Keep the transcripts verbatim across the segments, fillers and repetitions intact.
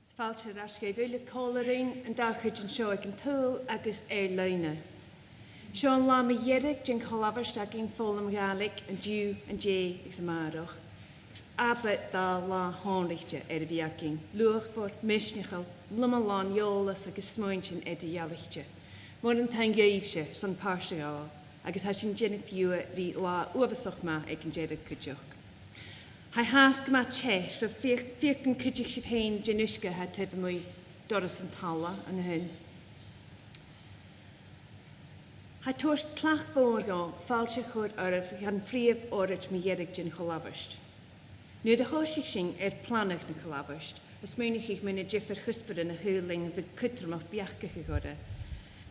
Is fàilte air ais dhuibh uile còmhla rinn an dà chuid an seo aig an t-saoghal agus air-loidhne. Seo an latha mu dheireadh den cho-labhairt againn foghlam Gàidhlig an-diugh, an-dè agus a-màireach. Is abair dà latha shònraichte air a bhith againn, luachmhor, misneachail, loma-làn eòlas agus smaointean eadar-dhealaichte. Mòran taing dhuibhse airson pàirt a ghabhail, agus tha sinn a' dèanamh fiughair ri latha uabhasach math aig an deireadh cuideachd. Tha e fhathast gu math teas, so feuch, feuch an cuidich sibh fhèin den uisge a tha taobh a-muigh doras an talla an sin. Tha e a' toirt tlachd mhòr dhomh fàilte a chur oirbh dhan phrìomh òraid mu dheireadh den cho-labhairt. Nuair a thòisich sinn air planadh na co-labhairt, a' smaoineachadh mu na diofar chuspairean a shaoil leinn a bhiodh cudromach beachdachadh orra,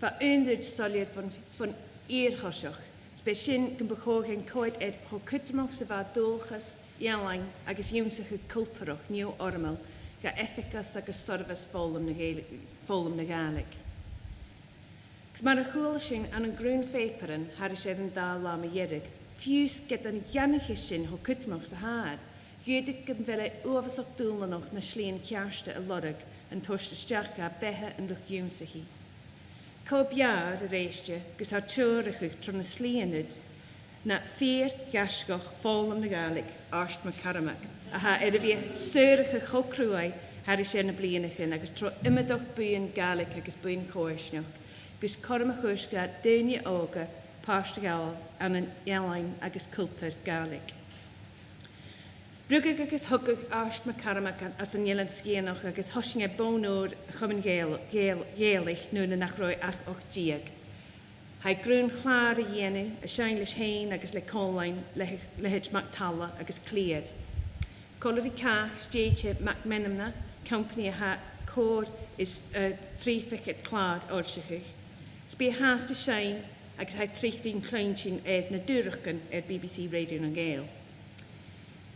bha aon rud soilleir bhon, bhon fhìor thoiseach, is b' e sin gum bu chòir dhuinn coimhead air cho cudromach 's a bha dualchas, ealain agus ionnsachadh cultarach neo-fhoirmeil dha oifigeas agus soirbheas foghlam na Gàidh-, foghlam na Gàidhlig. Agus mar a chuala sinn ann an grunn phàipearan thairis air an dà latha mu dheireadh, fiù 's ged a dh'aithnicheas sinn cho cudromach 's a tha iad, dh'fhaodadh gum bheil e uabhasach dùbhlanach na slighean cearta a lorg an toirt a-steach dha beatha an luchd-ionnsachaidh. Cò b' fheàrr a-rèiste gus ar treòrachadh tro na slighean ud na fìor ghaisgeach foghlam na Gàidhlig, Art MacCarmaig, a tha air a bhith a' saoradh cho cruaidh thairis air na bliadhnaichean agus tro iomadach buidheann Gàidhlig agus buidheann-coimhearsnachd, gus cothrom a chur dha daoine òga pàirt a ghabhail ann an ealain agus cultar Gàidhlig. Rugadh agus thogadh Art MacCarmaig anns an Eilean Sgitheanach agus thòisich e bonn òir a' Chomuinn Ghàidh-, Ghàidh-, Ghàidhealaich nuair nach robh e ach ochd deug. Tha e grunn chlàr a dhèanamh, a' seinn leis fhèin agus le còmhlan le, leithid Mac Talla agus Cliar. Còmhla ri càch, stèidhichte MacMenemna, companaidh a tha còrr is, eh, trì fichead clàr fhoillseachadh. 'S bidh e fhathast a' seinn agus tha e tric rin cluinntinn air na dùrachdan air B B C Radio nan Gàidheal.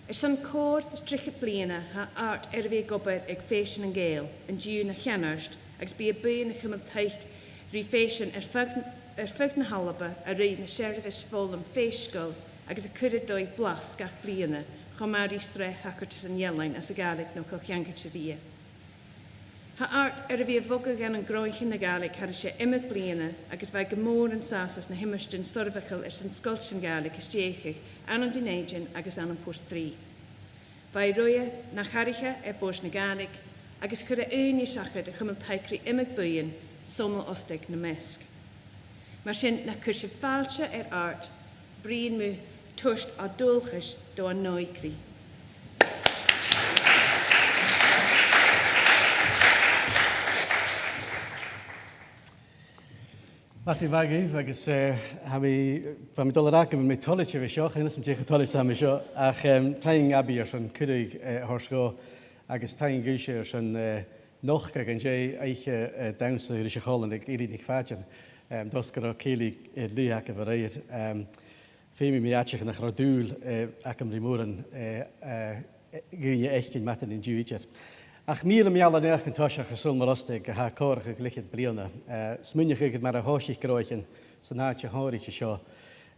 Airson còrr is trithead bliadhna, tha Art air a bhith ag obair aig Fèisean nan Gàidheal, an-diugh na Cheannard, agus bidh e buidheann a' cumail taic ri fèisean air feadh, air feadh na h-Alba a rèir na seirbheis fhoghlam fèis-sgoil agus a' cur air dòigh blas gach bliadhna, cho math ri sreath thachartasan ealain anns a' Ghàidhlig no co-cheangailte rithe. Tha Art air a bhith a' bogadh ann an gnothaichean na Gàidhlig thairis air iomadh bliadhna agus bha e gu mòr an sàs anns na h-iomairtean soirbheachail airson sgoiltean Gàidhlig a stèidheachadh ann an Dùn Èideann agus ann am Port Rìgh. Bha e roimhe nach fhairich e air Bòrd na Gàidhlig agus chuir e ùine seachad a' cumail taic ri iomadh buidheann, Sabhal Mòr Ostaig nam measg. Mar sin, nach cuir sibh fàilte air Art, bruidhinn mu thoirt ar dualchais do ar n-òigridh. Madainn mhath dhuibh agus, eh, tha mi, bha mi a' dol a ràdh gu bheil mi toilichte a bhith seo, chan eil fhios agam dè cho toilichte 's a tha mi seo, ach, em, taing Abbie airson cuireadh, eh, a thoirt dhomh, agus taing dhuibhse airson, eh, nochdadh an-dè oidhche, eh, dannsa ris a' chòmhlan aig Irène NicPhàidein, em, 's dòcha gun robh cèilidh air leth agaibh a-raoir. Em, feumaidh mi aideachadh nach robh dùil, eh, agam ri mòran, eh, eh, dhaoine fhaicinn madainn an-diugh idir. Ach mìle meal-a-naidheachd an toiseach air Sabhal Mòr Ostaig a tha a' comharrachadh leth-cheud bliadhna. Eh, smaoineachadh air mar a thòisich gnothaichean san àite shònraichte seo.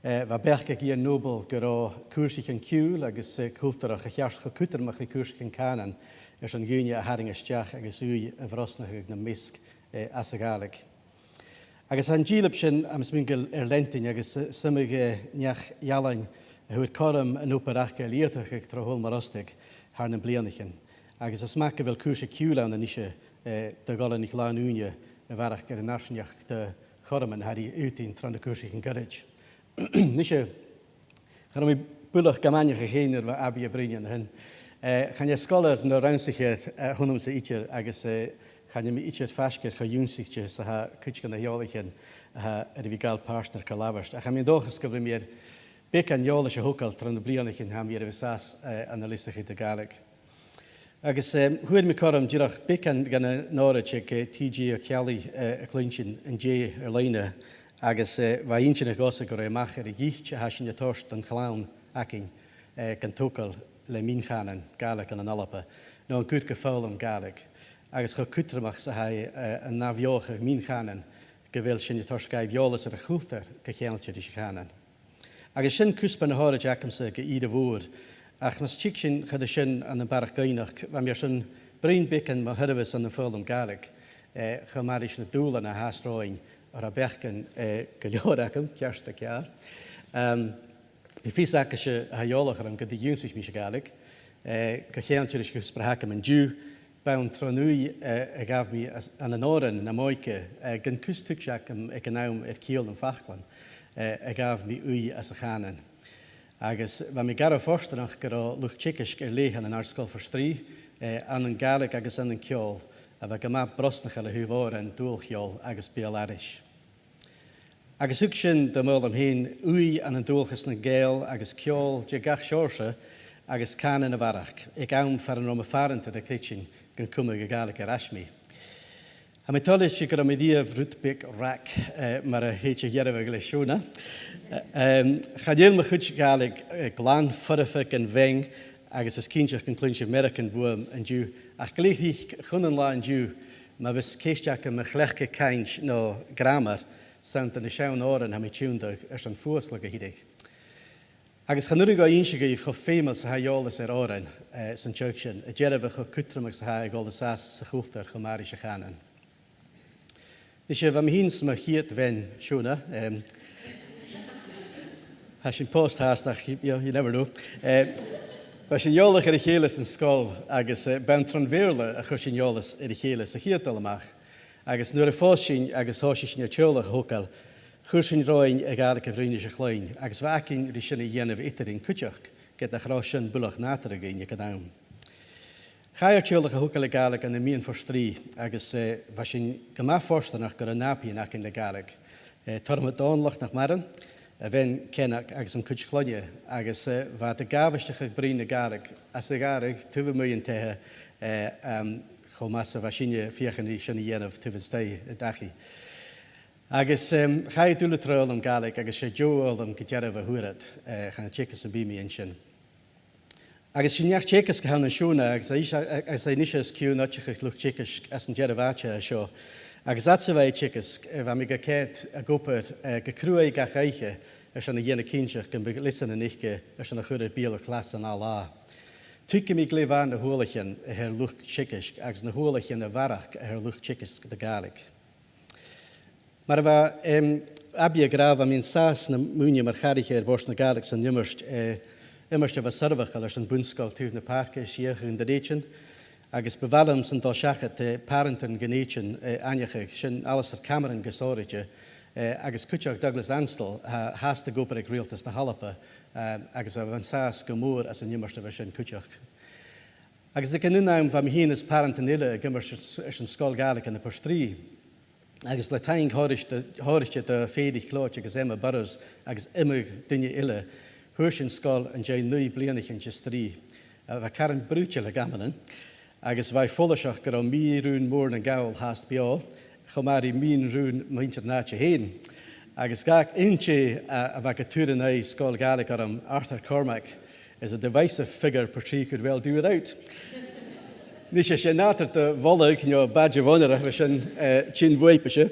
Eh, bha beachd aig Iain Noble gun robh cùrsaichean ciùil agus, eh, cultarach a cheart cho cudromach ri cùrsaichean cànain airson dhaoine a tharraing a-steach agus ùidh a bhrosnachadh nam measg, eh, anns a' Ghàidhlig. Agus an dìleab sin, tha mi a' smaoineachadh gu bheil e air leantainn agus, eh, 's iomadh, eh, neach-ealain a fhuair cothrom an obair aca a leudachadh tro Shabhal Mòr Ostaig thar nam bliadhnaichean. Agus is math gu bheil cùrsa ciùil ann a-nise, eh, do dh'oileanaich làn-ùine a bharrachd air an fharsaingeachd de chothroman a tha ri fhaotainn tro na cùrsaichean goirid. A-nise, cha robh mi buileach gam aithneachadh fhèin nuair a bha Abbie a' bruidhinn an sin. Eh, chan e sgoilear no rannsaichear, eh, a th' annamsa idir agus, eh, chan eil mi idir faisg air cho ionnsaichte 's a tha cuid de na h-eòlaichean a tha air a bhith a' gabhail pàirt nar co-labhairt. Ach tha mi an dòchas gu bheil mi air beagan eòlais a thogail tro na bliadhnaichean a tha mi air a bhith an sàs, eh, ann an leasachadh de Ghàidhlig. Agus, eh, fhuair mi cothrom dìreach beagan dhen an òraid aig, eh, T J Ó Ceallaigh, eh, a chluinntinn an-dè air loidhne, agus, eh, bha e inntinneach dhòmhsa gun robh e a-mach air a' ghiot a tha sinn a' toirt don chlann againn, eh, gan togail le mion-chànan Gàidhlig ann an Alba, no an cur gu foghlam Gàidhlig, agus cho cudromach 's a tha e, eh, an ath-bheothachadh mion-chànan gu bheil sinn a' toirt dhaibh eòlas air a' chultar co-cheangailte ris a' chànan. Agus sin cuspair na h-òraide agamsa gu ìre mhòr, ach mus tig sinn chun a sin ann am barrachd aonachd, bha mi airson bruidhinn beagan mu sheirbheis ann am foghlam Gàidhlig, eh, cho math ris na dùbhlain a th' anns an rud, oir tha beachdan, eh, gu leòr agam, ceart is ceàrr. Ehm, bidh fios agaibhse a tha eòlach orm gun do dh'ionnsaich mise Gàidhlig, eh, co-cheangailte ris a' chuspair a th' agam an-diugh, b' ann tron ùidh, eh, a ghabh mi às, ann an òran nam òige, eh, gun cus tuigse agam aig an àm air ciall nam faclan, eh, a ghabh mi ùidh às a' chànan. Agus bha mi garbh fortanach gun robh luchd-teagaisg air leth ann an Àrd-sgoil Phort Rìgh, eh, ann an Gàidhlig agus ann an ceòl, a bha gu math brosnachail a thaobh òrain, dualcheòl agus beul-aithris. Agus thug sin dom fhoghlam fhèin ùidh ann an dualchas nan Gàidheal agus ceòl de gach seòrsa agus cànan a bharrachd, aig àm far an robh mo phàrantan a' creidsinn gun cumadh a' Ghàidhlig air ais mi. Tha mi toilichte gun robh mi a-riamh rud beag rag, eh, mar a thèid a dhearbhadh le Shona. Eh, em, chan eil mo chuid Gàidhlig, eh, glan foirfe gun mheang, agus is cinnteach gun cluinn sibh Ameireagan bhuam an-diugh, ach glè thric chun an latha an-diugh, ma bhios ceist agam mu chleachdadh cainnt no gràmar, 's ann do na seann òrain a tha mi a' tionndadh airson fuasgladh a thilleadh. Agus chan urrainn dhomh innse dhuibh cho feumail 's a tha eòlas air òrain, eh, san t-seagh sin, a' dearbhadh cho cudromach 's a tha e a dhol às ais sa chultar cho math ris a' chànan. Nise, bha mi fhìn 's mo chiad bhean, Shona, em, tha sin post-fhathast ach, you, you never know. Eh, bha sinn eòlach air a chèile san sgoil agus, eh, b' ann tron Bheurla a chuir sinn eòlas air a chèile sa chiad dol a-mach. Agus nuair a phòs sinn agus thòisich sinn air teaghlach a thogail, chuir sinn romhainn a' Ghàidhlig a bhruidhinn ris a' chloinn, agus bha againn ri sin a dhèanamh eadarainn cuideachd, ged nach robh sin buileach nàdarra dhuinn aig an àm. Chaidh ar teaghlach a thogail a' Ghàidhlig ann am meadhan Phort Rìgh, agus, eh, bha sinn gu math fortanach gun robh nàbaidhean againn le Gàidhlig. Eh, Tormod Dòmhnallach nach maireann, a bhean Ceanag agus an cuid chloinne, agus, eh, bha iad ag àbhaisteachadh bruidhinn na Gàidhlig às a' ghàrradh taobh a-muigh an taighe, eh, em, cho math 's a bha sinne a' feuchainn ri sin a dhèanamh taobh a-staigh an dachaigh. Agus, em, chaidh iad uile tro fhoghlam Gàidhlig agus 's e deagh fhoghlam gu dearbh a fhuair iad, eh, chan ann teagasg sam bith mu dheidhinn sin. Agus 's e neach-teagaisg a th' ann an Shona, agus a-nis, agus a-nis is ciùin oideachadh luchd-teagaisg às an dearbh àite a tha seo. Agus fhad 's a bha i a' teagasg, eh, bha mi gu ceart ag obair, eh, gu cruaidh gach oidhche airson a dhèanamh cinnteach gum biodh leasanan aice airson a chur air beulaibh chlas an ath latha. Tuigidh mi glè mhath na h-uallaichean a th' air luchd-teagaisg agus na h-uallaichean a bharrachd a th' air luchd-teagaisg na Gàidhlig. Mar a bha, em, Abbie ag ràdh, bha mi an sàs nam ùine mar chathraiche air Bòrd na Gàidhlig san iomairt, eh, iomairt a bha soirbheachail airson bun-sgoil taobh na pàirce, Sìthiche Dhùn Èideann, agus bu mhath leamsa an dol seachad, eh, pàrantan Dhùn Èideann, eh, aithneachadh, sin Alasdair Cameron gu sònraichte, eh, agus cuideachd Douglas Anstall, a tha fhathast ag obair aig Riaghaltas na h-Alba, eh, agus a bha an sàs gu mòr anns an iomairt a bha sin cuideachd. Agus aig an aon àm, bha mi fhìn is pàrantan eile ag iomairt airson Sgoil Ghàidhlig ann am Port Rìgh. Agus le taing shònraichte, shònraichte do Pheadar Clòid agus Emma Burrows agus iomadh duine eile, fhuair sinn sgoil an dèidh naoi bliadhnaichean de strì, a bha caran brùideil aig amannan, agus bha e follaiseach gun robh mì-rùn mòr nan Gall fhathast beò, cho math ri mì-rùn muinntir an àite fhèin. Agus dh'fhàg aon tè a, a bha gu tur an aghaidh Sgoil Ghàidhlig orm, Arthur Cormack, is a divisive figure Port Rìgh could well do without. Nise, 's e nàdar de mholadh no badge of honour a bha sin, eh, tighinn bhuaipe-se,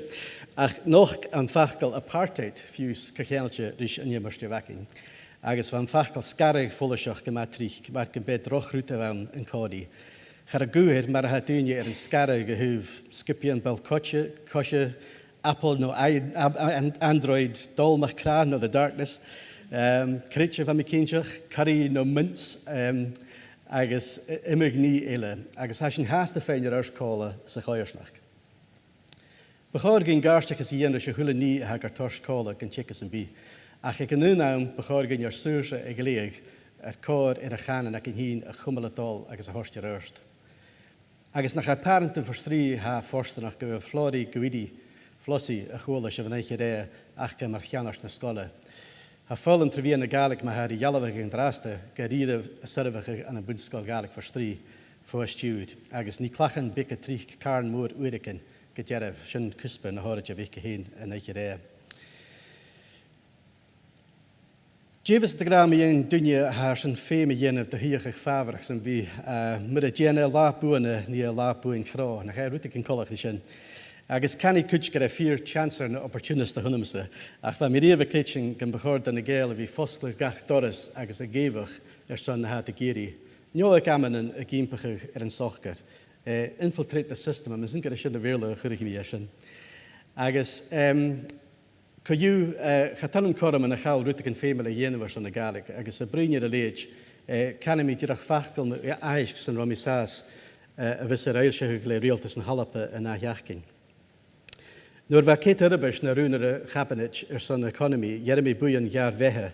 ach nochd am facal apartheid fiù 's co-cheangailte ris an iomairt a bh' againn. Agus bha am facal sgaradh follaiseach gu math tric, mar gum biodh droch rud a bh' ann an-còmhnaidh. Cha robh guth air mar a tha daoine air an sgaradh a thaobh sgiobaidhean ball-coise, coise, Apple no I-, ab-, an-, Android, Dòmhnall MacRath no The Darkness, em, creideamh, tha mi cinnteach, curry no mince, em, agus i-, iomadh nì eile, agus tha sinn fhathast a' faighinn air adhart còmhla sa choimhearsnachd. Bu chòir dhuinn gàirdeachas a dhèanamh ris a h-uile nì a tha gar toirt còmhla gun teagamh sam bith, ach aig an aon àm bu chòir dhuinn ar saorsa a ghlèidheadh air còir air a' chànan againn fhìn a chumail a' dol agus a thoirt air adhart. Agus nach e pàrantan Phort Rìgh a tha fortanach gu bheil Flòraidh Guidi, Flossie, a chuala sibh an oidhche roimhe, aca mar cheannard na sgoile. Tha foghlam tro mheadhan na Gàidhlig, ma tha e ri dhealbhadh an-dràsta, gu rìribh a' soirbheachadh ann am Bun-sgoil Ghàidhlig Phort Rìgh, fo stiùir, agus nì clachan beaga tric càrn mòr uaireigin gu dearbh. Sin cuspair na h-òraide a bh' aice fhèin an oidhche rèidh. Dè bhios iad ag ràdh mu dheidhinn duine a tha airson feum a dhèanamh de shuidheachadh fàbharach sam bith, eh, mura dèan e latha buaine, nì e latha buain chrò, nach e rudeigin coltach ri sin? Agus canaidh cuid gur e fìor chancer no opportunist a th' annamsa, ach bha mi riamh a' creidsinn gum bu chòir do na Gàidheil a bhith a' fosgladh gach doras agus ag èigheach airson na tha iad ag iarraidh, no aig amannan ag impachadh air an socair. Eh, infiltrate the system, tha mi a' smaoineachadh gur e sin a' Bheurla a chuireadh mi air sin. Agus, em, co-dhiù, eh, cha toil leam cothroman a chall rudeigin feumail a dhèanamh airson na Gàidhlig, agus a' bruidhinn air a leithid, eh, canaidh mi dìreach facal no aithisg san robh mi an sàs, eh, a bhios air fhoillseachadh le Riaghaltas na h-Alba an ath-sheachdain. Nuair a bha Kate Oirbhis na rùnaire Chabinet airson an economy, dh'iarr mi buidheann dh'fhear-beatha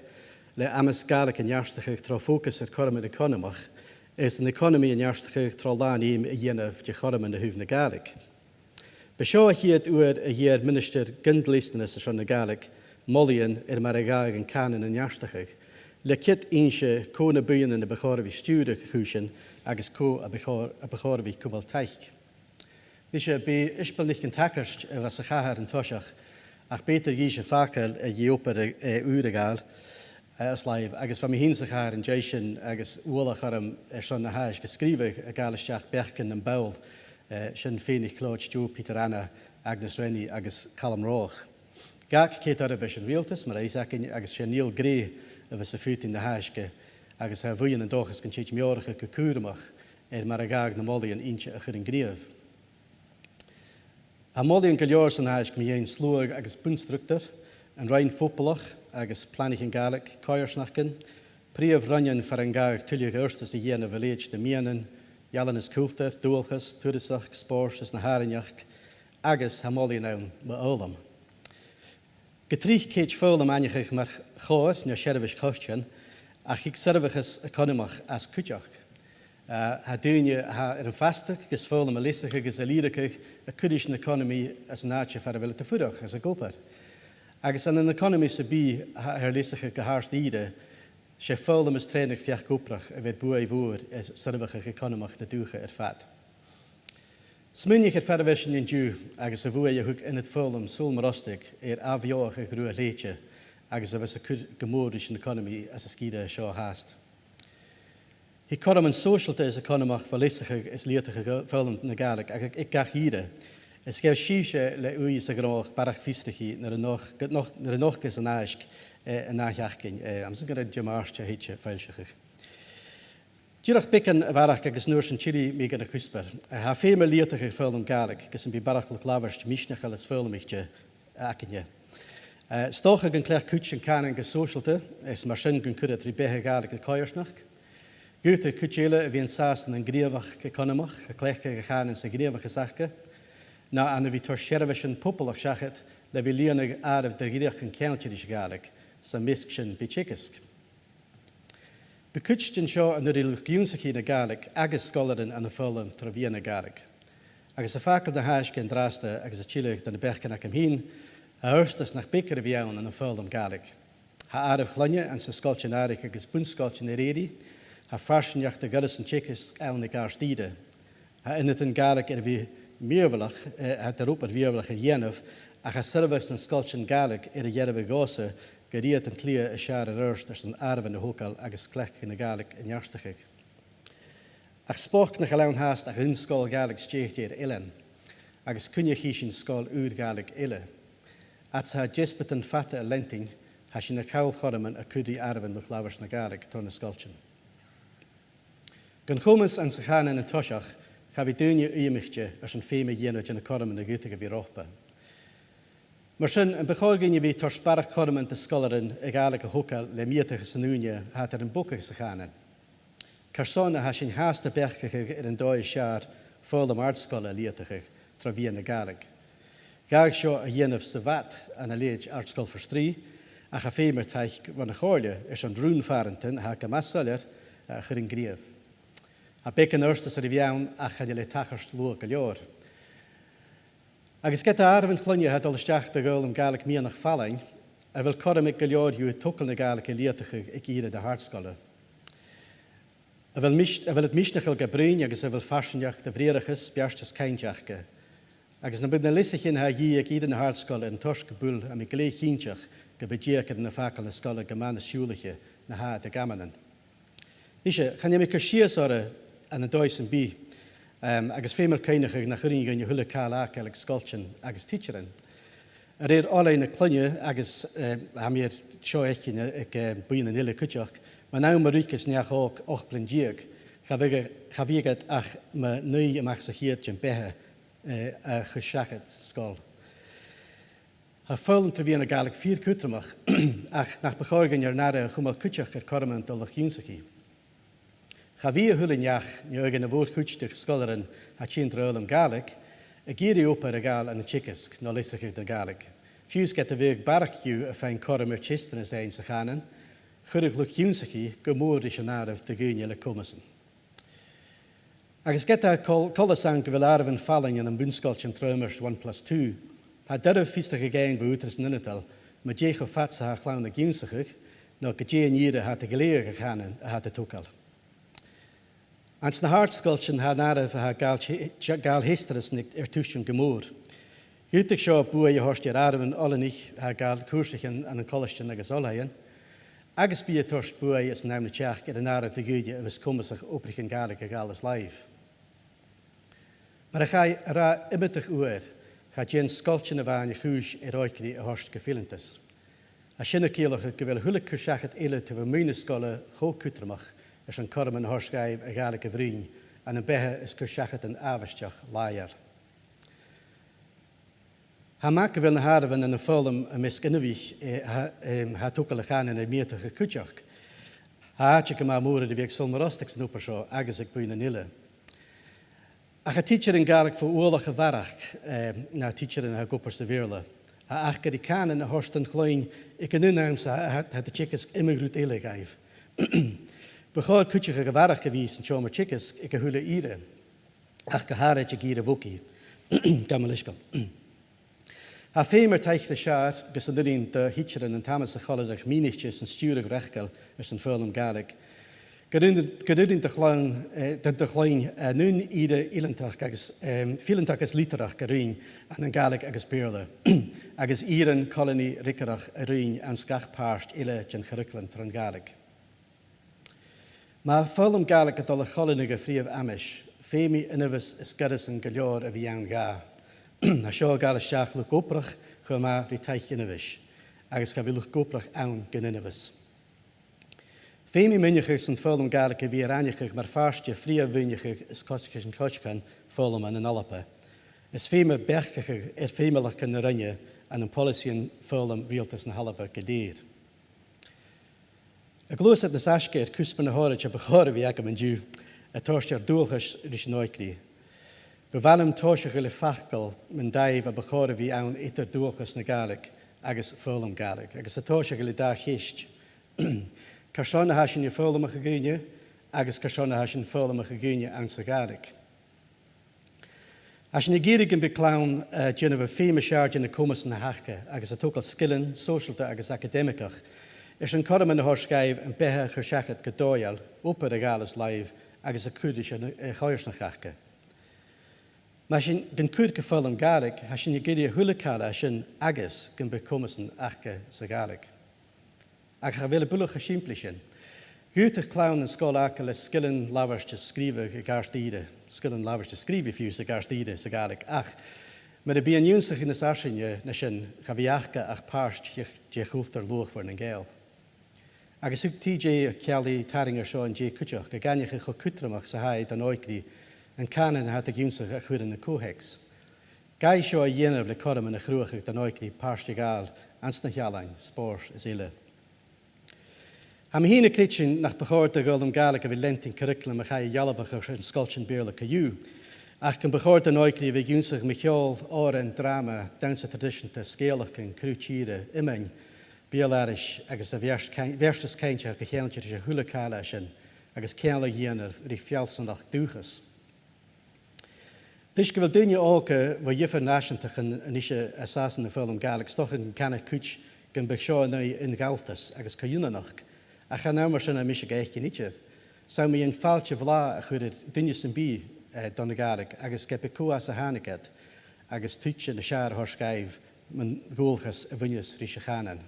le amas Gàidhlig a neartachadh tro fòcas air cothroman economach, is an economy a neartachadh tro làn-fheum a dhèanamh de chothroman a thaobh na Gàidhlig. B' e seo a' chiad uair a dh'iarr ministear gun dleastanas airson na Gàidhlig molaidhean air mar a ghabhadh an cànan a neartachadh, le ciod innse cò na buidhnean a bu chòir a bhith a' stiùireadh a' chùisean agus cò a bu chòir, a bu chòir a bhith a' cumail taic. Nise, b' e Ishbel NicAntacairist a bha sa chathair an toiseach, ach b' fheudar dhìse fàgail a dhìth obair, eh, ùr a ghabhail, eh, os làimh, agus bha mi fhìn sa chathair an dèidh sin agus uallach orm airson na h-aithisg a sgrìobhadh a' gabhail a-steach beachdan nam ball, eh, sin Fèineag Clòid, Joe Peter Anna, Agnes Rennie agus Calum Rothach. Dh'fhàg Kate Oirbhis an riaghaltas, mar a tha fhios againn, agus 's e Neil Gray a bhios a' faotainn na h-aithisg, agus tha e bhuidhe an dòchas gun tèid Meòrachadh gu cùramach air mar a ghabhadh na molaidhean innse a chur an gnìomh. Tha molaidhean gu leòr san aithisg mu dheidhinn sluagh agus bun-structar, an roinn phoballach agus planaichean Gàidhlig, coimhearsnachdan, prìomh roinnean far an gabhadh tuilleadh adhartas a dhèanamh a leithid nam meadhanan, ealain is cultar, dualchas, turasachd, spòrs is na h-àrainneachd, agus tha molaidhean ann mu fhoghlam. Gu tric thèid foghlam aithneachadh mar chòir no seirbheis choitcheann, ach thig soirbheachas eaconamach às cuideachd. Eh, tha daoine a tha air am fastadh gus foghlam a leasachadh agus a lìbhrigeadh a' cur ris an economy anns an àite far a bheil iad a' fuireach is ag obair. Agus ann an economy sam bith a tha air leasachadh gu h-àrd ìre, 's e foghlam is trèanadh feachd-obrach a bheir buaidh mhòr air soirbheachadh eaconamach na dùthcha air fad. Smaoinich air far a bheil sinn an-diugh agus a' bhuaidh a thug ionad foghlaim Sabhal Mòr Ostaig air ath-bheothachadh rùn-a-shleibhte agus a bhios a' cur gu mòr ris an economy anns an sgìre seo fhathast. Thig cothroman sòisealta is eaconamach fo leasachadh is leudachadh foghlaim na Gàidhlig ach aig gach ìre, is gheibh sibhse le ùidh is a' ghnothach barrachd fiosrachaidh nuair a nochd-, nuair a nochdas an aithisg, eh, an ath-sheachdain, eh, agus gur e Dimàirt a thèid a foillseachadh. Dìreach beagan a bharrachd agus an uair sin tillidh mi gun a' chuspair. Eh, tha feum air leudachadh foghlaim Gàidhlig gus am bi barrachd luchd-labhairt misneachail is foghlaimaichte againne. Eh, 's dòcha gun cleachd cuid an cànain gu sòisealta, is mar sin gun cuir iad ri beatha Gàidhlig na coimhearsnachd. Dh'fhaodadh cuid eile a bhith an sàs ann an gnìomhachd eaconamach, a' cleachdadh a' chànain sa ghnìomhachas aca, no ann a bhith toirt seirbheisean poblach seachad le bhith a' lìonadh àireamh de dhreuchdan ceangailte ris a' Ghàidhlig, 's am measg sin bidh teagasg. Bidh cuid den seo an urrainn luchd-ionnsachaidh na Gàidhlig agus sgoilearan ann am foghlam tro mheadhan na Gàidhlig. Agus a' fàgail na h-aithisge an-dràsta agus a' tilleadh do na beachdan agam fhìn, tha adhartas nach b' fheudar a bhith ann ann am foghlam Gàidhlig. Tha àireamh chloinne anns na sgoiltean-àraich agus bun-sgoiltean air èirigh, tha farsaingeachd de dhoras an teagaisg ann aig àrd ìre. Tha ionadan Gàidhlig air a bhith mìorbhaileach, eh, tha iad air obair mhìorbhaileach a dhèanamh, ach tha soirbheachas nan sgoiltean Gàidhlig air a dhearbhadh dhòmhsa gur iad an t-slighe as fheàrr air adhart airson àireamhan a thogail agus cleachdadh na Gàidhlig a neartachadh. Ach 's bochd nach eil ann fhathast ach aon sgoil Ghàidhlig stèidhichte air eilean, agus cuimhnichidh sinn sgoil ùr Ghàidhlig eile. Fhad 's a tha deasbadan fada a' leantainn, tha sinn a' call chothroman a' cur ri àireamhan luchd-labhairt na Gàidhlig tro na sgoiltean. Gun chomas anns a' chànan an toiseach, cha bhi daoine uidheamaichte airson feum a dhèanamh de na cothroman a dh'fhaodadh a bhith romhpa. Mar sin, am bu chòir dhuinn a bhith toirt barrachd chothroman do sgoilearan a' Ghàidhlig a thogail le mìorbhaileachas an ùine a tha iad air am bogadh sa chànan? Carson a tha sinn fhathast a' beachdachadh air an dòigh as fheàrr foghlam àrd-sgoile a leudachadh tro mheadhan na Gàidhlig? Gabhadh seo a dhèanamh sa bhad ann an leithid Àrd-sgoil Phort Rìgh, ach tha feum air taic bhon a' chomhairle airson rùn-phàrantan a tha gu math soilleir a chur an gnìomh. Tha beagan adhartais air a bhith ann ach chan eil e a' tachairt luath gu leòr. Agus ged a tha àireamhan chloinne a tha a' dol a-steach do dh'fhoghlaim Gàidhlig meadhanach fallain, a bheil cothrom aig gu leòr dhiubh togail na Gàidhlig a leudachadh aig ìre na h-àrd-sgoile? A bheil mis-, a bheil iad misneachail ga bruidhinn agus a bheil farsaingeachd de bhriathrachas, beartas cainnt aca? Agus nam biodh na leasaichean a tha a dhìth aig ìre na h-àrd-sgoile air an toirt gu buil, tha mi glè chinnteach gum biodh deugairean a' fàgail na sgoile gu math nas siùbhlaiche na tha iad aig amannan. Nise, chan eil mi a' cur sìos orra ann an dòigh sam bith, em, agus feumar cuimhneachadh nach urrainn dhuinn a h-uile càil fhàgail aig sgoiltean agus tidsearan. A rèir oileanaich na cloinne agus, eh, tha mi air seo fhaicinn aig, eh, buidhnean eile cuideachd, mun àm a ruigeas neach òg ochd bliadhna deug, cha bhiodh, cha bhiodh iad ach mu naoi a-mach sa cheud den bheatha, eh, a' cur seachad sgoil. Tha foghlam tro mheadhan na Gàidhlig fìor chudromach, ach nach bu chòir dhuinn ar n-aire a chumail cuideachd air cothroman do luchd-ionnsachaidh. Cha bhi a h-uile neach, no aig a' mhòr-chuid de sgoilearan a tha a' tighinn tro fhoghlam Gàidhlig, ag iarraidh obair a ghabhail ann an teagasg no leasachadh na Gàidhlig. Fiù 's ged a bhiodh barrachd dhiubh a' faighinn cothrom air teisteanas fhaighinn sa chànan, chuireadh luchd-ionnsachaidh gu mòr ris an àireamh de dhaoine le comasan. Agus ged a tha col-, coltas ann gu bheil àireamhan fallain ann am bun-sgoiltean tro-iomairt one plus two, tha e doirbh fiosrachadh fhaighinn bho ùghdarrasan ionadail mu dè cho fad 's a tha a' chlann ag ionnsachadh, no gu dè an ìre a tha iad a' gleidheadh a' chànain a tha iad a' togail. Anns na h-àrd-sgoiltean tha an àireamh a tha a' gabhail te-, gabhail teisteanas air tuiseal gu mòr. Dh'fhaodadh seo buaidh a thoirt air àireamhan oileanaich a tha a' gabhail cùrsaichean ann an colaistean agus oilthighean, agus bidh e a' toirt buaidh anns an àm ri teachd air an àireamh de dhaoine a bhios comasach obraichean Gàidhlig a ghabhail as làimh. Mar a chaidh a ràdh iomadach uair, cha dèan sgoiltean a-mhàin a' chùis air òigridh a thoirt gu fileantas. Tha sin a' ciallachadh gu bheil a h-uile cur-seachad eile taobh a-muigh na sgoile cho cudromach airson cothroman a thoirt dhaibh a' Ghàidhlig a bhruidhinn ann am beatha is cur-seachadan àbhaisteach làitheil. Tha e math gu bheil na h-àireamhan ann am foghlam am measg inbhich, eh, tha, em, tha a' togail a' chànain air mìorbhaileachadh cuideachd. Tha àite gu math mòr air a bhith aig Sabhal Mòr Ostaig san obair seo agus aig buidhnean eile. Ach tha tidsearan Gàidhlig fo uallach a bharrachd, eh, na tidsearan a tha ag obair sa Bheurla. Tha aca ri cànan a thoirt don chloinn aig an aon àm 's a tha, tha, tha iad a' teagasg iomadh rud eile dhaibh. Bu chòir cuideachadh a bharrachd a bhith san t-seòmar teagaisg aig a h-uile ìre, ach gu h-àraid aig ìre bhogaidh. Gabh mo leisgeul. Tha feum air taic nas fheàrr gus an urrainn do thidsearan an t-amas a choileanadh mìnich san stiùireadh reachdail airson foghlam Gàidhlig. Gun urrainn, gun urrainn do chlann, eh, do, do chloinn, eh, an aon ìre fhileantachd agus, em, fileantachd agus litearrachd a ruighinn ann an Gàidhlig agus Beurla, agus ìrean coileanaidh fhreagarrach a ruighinn anns gach pàirt eile den churraicealam tron Ghàidhlig. Ma tha foghlam Gàidhlig a' dol a choileanadh a' phrìomh-amais, feumaidh ionmhas is goireasan gu leòr a bhith ann dha. Tha seo a' gabhail a-steach luchd-obrach cho math ri taic ionmhais, agus cha bhi luchd-obrach ann gun ionmhas. Feumaidh mionnachadh san foghlam Gàidhlig a bhith air aithneachadh mar phàirt de phrìomh-mhionnachadh is coisrigean, coisrigean foghlama ann an Alba. Is feumar beachdachadh air feumalachdan na roinne ann am poileasaidhean foghlaim Riaghaltas na h-Alba gu lèir. A' gluasad nas fhaisge air cuspair na h-òraid a bu chòir a bhith agam an-diugh, a' toirt ar dualchas ris an òigridh. Bu mhath leam tòiseachadh le facal mun dàimh a bu chòir a bhith ann eadar dualchas na Gàidhlig agus foghlam Gàidhlig, agus a' tòiseachadh le dà cheist. Carson a tha sinn a' foghlamachadh dhaoine, agus carson a tha sinn a' foghlamachadh dhaoine anns a' Ghàidhlig? Tha sinn ag iarraidh gum bi clann, eh, a' dèanamh feum as fheàrr de na comasan a th' aca agus a' togail sgilean sòisealta agus acadaimigeach airson cothroman a thoirt dhaibh am beatha a chur seachad gu dòigheil, obair a ghabhail as làimh agus a' cur ris a', a' choimhearsnachd aca. Ma tha sinn gan cur gu foghlam Gàidhlig, tha sinn ag iarraidh a h-uile càil a tha sin agus gum bi comasan aca sa Ghàidhlig. Ach a bheil am buileach cho sìmplidh sin? Dh'fhaodadh clann an sgoil fhàgail le sgilean labhairt is sgrìobhaidh aig àrd-ìre, sgilean labhairt is sgrìobhaidh fiù 's aig àrd-ìre sa Ghàidhlig, ach mura bi an ionnsachadh nas fharsainge na sin, cha bhi aca ach pàirt de, de chultar luachmhor nan Gàidheal. Agus thug T J Ó Ceallaigh tarraing air seo an-dè cuideachd, ag aithneachadh cho cudromach 's a tha e don òigridh an cànan a tha iad ag ionnsachadh a chur ann an co-theacs. Gabhaidh seo a dhèanamh le cothroman a chruthachadh don òigridh pàirt a ghabhail anns na h-ealain, spòrs is eile. Tha mi fhìn a' creidsinn nach bu chòir do dh'fhoghlam Gàidhlig a bhith leantainn curraicealam a chaidh a dhealbhachadh airson sgoiltean Beurla co-dhiù, ach gum bu chòir don òigridh a bhith ag ionnsachadh mu cheòl, òrain, dràma, dannsa traidiseanta, sgeulachdan, cruth-tìre, iomain, beul-aithris agus a' bheart-, beartas cainnt a cheangal ris a h-uile càil a tha sin, agus ceangal a dhèanamh ri feallsanachd dùthchas. Leis gu bheil daoine òga bho dhiofar nàiseantachdan a-nise a' sàsachadh am foghlam Gàidhlig, 's dòcha gun canadh cuid gum biodh seo an aghaidh aon-ghabhaltas agus co-ionanachd, ach chan ann mar sin a tha mise ga fhaicinn idir. 'S ann mu dheidhinn fàilte bhlàth a chur air duine sam bith, eh, dhan a' Ghàidhlig agus ge b' e cò às a thàinig iad, agus tuigse nas fheàrr a thoirt dhaibh mun dualchas a bhuineas ris a' chànan.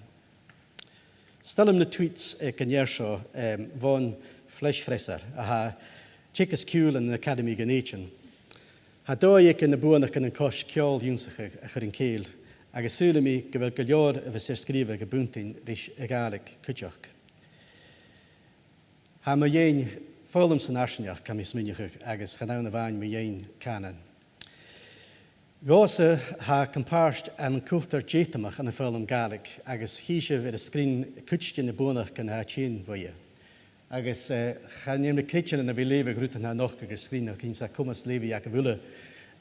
'S toil leam na tweets aig an fhear seo, em, Vaughan Fleischfresser, a tha teagasg ciùil ann an Acadamaidh Dhùn Èideann. Tha dòigh aige na buannachdan an cois ceòl ionnsachadh a chur an cèill, agus saoilidh mi gu bheil gu leòr a bhios air sgrìobhadh a' buntainn ris a' Ghàidhlig cuideachd. Tha e mu dheidhinn foghlam san fharsaingeachd, tha mi a' smaoineachadh, agus chan ann a-mhàin mu dheidhinn cànan. Dhòmhsa, tha com-pàirt ann an cultar deatamach ann am foghlam Gàidhlig, agus chì sibh air an sgrìn cuid de na buannachdan a tha a' tighinn bhuaithe. Agus, eh, chan eil mi creidsinn nam bithinn a' leughadh rudan a tha a' nochdadh air sgrìn, ach chì sibh comas leughaidh agaibh uile,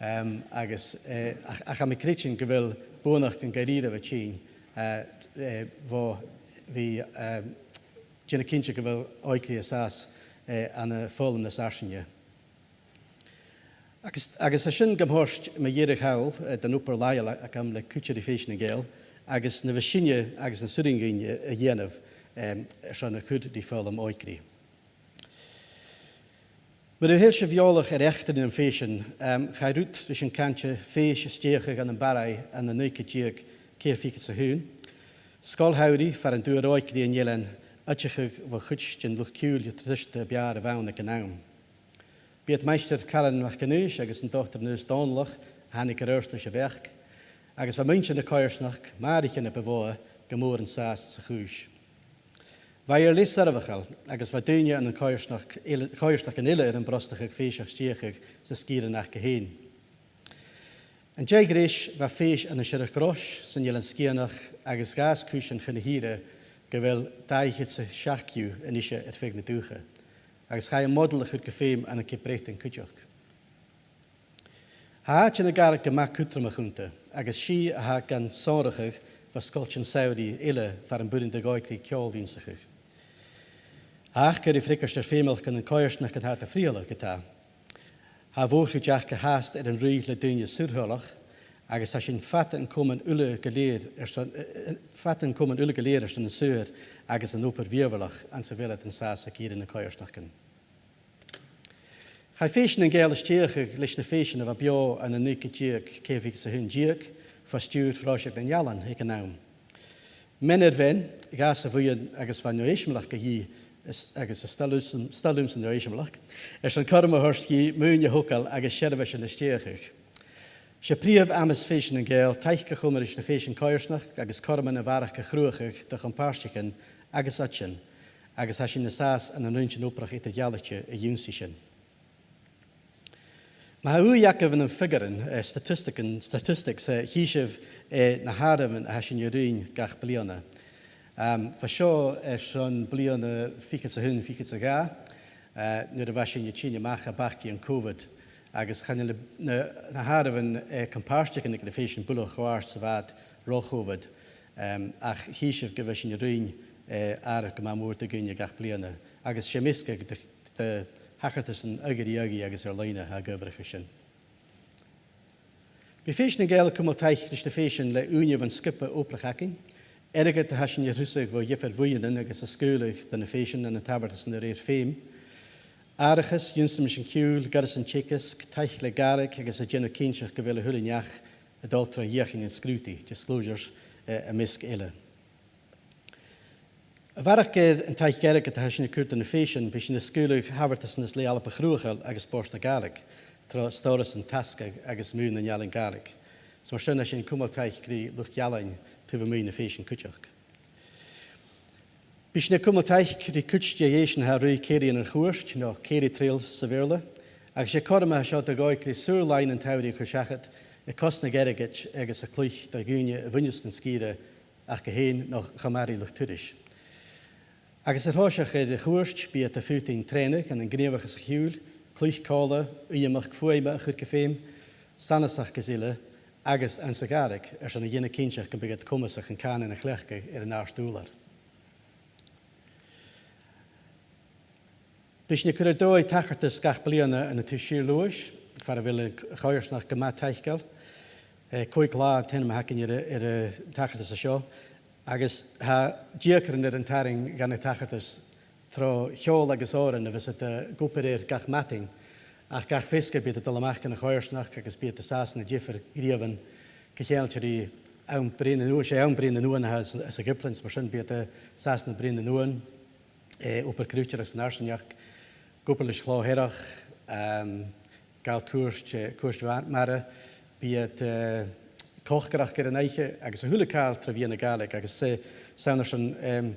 em, agus, eh, ach, ach tha mi creidsinn gu bheil buannachdan gu dearbh a' tighinn, eh, eh, bho bhith, em, dèanamh cinnteach gu bheil òigridh an sàs, eh, ann am foghlam nas fharsainge. Agus, agus tha sin gam thoirt mu dheireadh thall, eh, dhan obair làitheil agam le cuid de Fèisean nan Gàidheal, agus na bhios sinne agus nas urrainn dhuinn a, a dhèanamh, em, airson a chur ri foghlam òigridh. Mura h-eil sibh eòlach air eachdraidh nam fèisean, em, chaidh rud ris an cainnt fèis a stèidheachadh ann am Barraigh ann an naoi ceud deug ceithir fichead 's a h-aon. Sgoil shamhraidh far an d' fhuair òigridh an eilein oideachadh bho chuid den luchd-ciùil Ealatriste b' fheàrr a bh' ann aig an àm. B' iad Maighstir Caran MacAonghais agus an Dotair Aonghas Dòmhnallach a thàinig air adhart leis a' bheachd, agus bha muinntir na coimhearsnachd, Màireach na bu mhotha, gu mòr an sàs sa chùis. Bha i air leth soirbheachail agus bha daoine ann an coimhearsnachd eile-, coimhearsnachdan eile air am brosnachadh fèiseach stèidheachadh san sgìre aca fhèin. An dèidh greis, bha fèis ann an Siorrachd Rois san Eilean Sgitheanach agus dh'fhàs cùisean chun na h-ìre gu bheil dà fhichead 's a seachd dhiubh a-nise air feadh na dùthcha, agus chaidh am modal a chur gu feum ann an Ceap Breatainn cuideachd. Tha àite na Gàidhlig gu math cudromach annta, agus 's i a tha gan sònrachadh bho sgoiltean samhraidh eile far am b' urrainn do dh'òigridh ceòl ionnsachadh. Ach, gu ruige freagairt air feumalachdan nan coimhearsnachd, tha iad a' frithealadh ge-tà. Tha a' mhòr-chuid aca fhathast air an ruith le daoine saor-thoileach, agus tha sinn fada an comain uile gu lèir airson, eh, eh, fada an comain uile gu lèir airson an saothair agus an obair mhìorbhaileach anns a bheil iad an sàs aig ìre nan coimhearsnachdan. Chaidh Fèisean nan Gàidheal a stèidheachadh leis na fèisean a bha beò ann an naoi ceud deug ceithir fichead 's a h-aon deug, fo stiùir Phròiseact nan Ealain aig an àm. Mean air mhean, dh'fhàs a' bhuidheann agus bha neo-eisimeileachd a dhìth, is, agus is toil leam-, is toil leamsa neo-eisimeileachd, airson cothrom a thoirt dhi maoin a thogail agus seirbheisean a stèidheachadh. 'S e prìomh amas Fèisean nan Gàidheal taic a chumail ris na fèisean coimhearsnachd agus cothroman a bharrachd a chruthachadh do chom-pàirtichean agus oidean, agus tha sinn an sàs ann an roinn den obrach eadar-dhealaichte a dh'ionnsaigh sin. Ma tha ùidh agaibh ann am figearan, eh, statistics, statistics, eh, chì sibh, eh, na h-àireamhan a tha sinn a' ruighinn gach bliadhna. Am, bha seo airson bliadhna fichead 's a h-aon, fichead 's a dhà, eh, nuair a bha sinn a' tighinn a-mach à bacaidh an Covid, agus chan eil na, na, na h-àireamhan, eh, com-pàirtichean aig na fèisean buileach cho àrd 's a bha iad ro-Covid, em, ach chì sibh gu bheil sinn a' ruighinn, eh, àireamh gu math mòr de dhaoine gach bliadhna, agus 's e measgachadh de, de thachartasan aghaidh ri aghaidh agus air-loidhne a tha ag adhbharachadh sin. Bidh Fèisean nan Gàidheal a' cumail taic ris na fèisean le ùine bhon sgioba obrach againn. Airgead a tha sinn a thrusadh bho dhiofar bhuidhnean agus a sgaoileadh do na fèisean ann an tabhartasan a rèir feum. Àrachas, ionnsaimis an ciùil, goireasan teagaisg, taic le Gàidhlig agus a' dèanamh cinnteach gu bheil a h-uile neach a' dol tro dheuchainn an sgrùdaidh, disclosures, eh, am measg eile. A bharrachd air an taic airgid a tha sinn a' cur do na fèisean, bidh sinn a' sgaoileadh tabhartasan às leth Alba Chruthachail agus Bòrd na Gàidhlig, tro stòrasan tasgaidh agus Maoin nan Ealain Gàidhlig. Is mar sin, tha sinn a' cumail taic ri luchd-ealain taobh a-muigh na fèisean cuideachd. Bidh sinn a' cumail taic ri cuid de dh'fhèisean a tha a' ruith Cèilidh an Chuairt, no Cèilidh Trail sa Bheurla, agus 's e cothrom a tha seo do dh'òigridh saor-làithean an t-samhraidh a chur seachad, a' cosnadh airgid agus a' cluich do dhaoine a bhuineas don sgìre aca fhèin no cho math ri luchd-turais. Agus air thoiseach air a' chuairt, bidh iad a' faotainn trèanadh ann an gnìomhachas a' chiùil, cluich còmhla, uidheamachd fuaime a chur gu feum, sanasachd is uile, agus anns a' Ghàidhlig, airson a dhèanamh cinnteach gum bi iad comasach an cànan a chleachdadh air an àrd-ùrlar. Bidh sinn a' cur air dòigh tachartas gach bliadhna ann an Taobh Siar Leòdhais, far a bheil a' choimhearsnachd gu math taiceil. Eh, Còig Latha an t-ainm a th' againn air, air an tachartas seo, agus tha deugairean air an tarraing dhan an tachartas tro cheòl agus òrain a bhios iad ag obair air gach madainn, ach gach feasgar bidh iad a' dol a-mach dhan a' choimhearsnachd agus bidh iad an sàs ann an diofar ghnìomhan, gu ceangailte ri àm bruidhinn an uain, 's e àm bruidhinn an uain a th' anns, anns a' Ghiblean, mar sin bidh iad an sàs ann am bruidhinn an uain, eh, obair chruitearachd 's an fharsaingeachd, ag obair leis a' chlò shearrach, ehm, gabhail cuairt, eh, cuairt mha-, mara, bidh iad, eh, còcaireachd air an oidhche, agus a h-uile càil tro mheadhan na Gàidhlig, agus, eh, 's ann airson, ehm,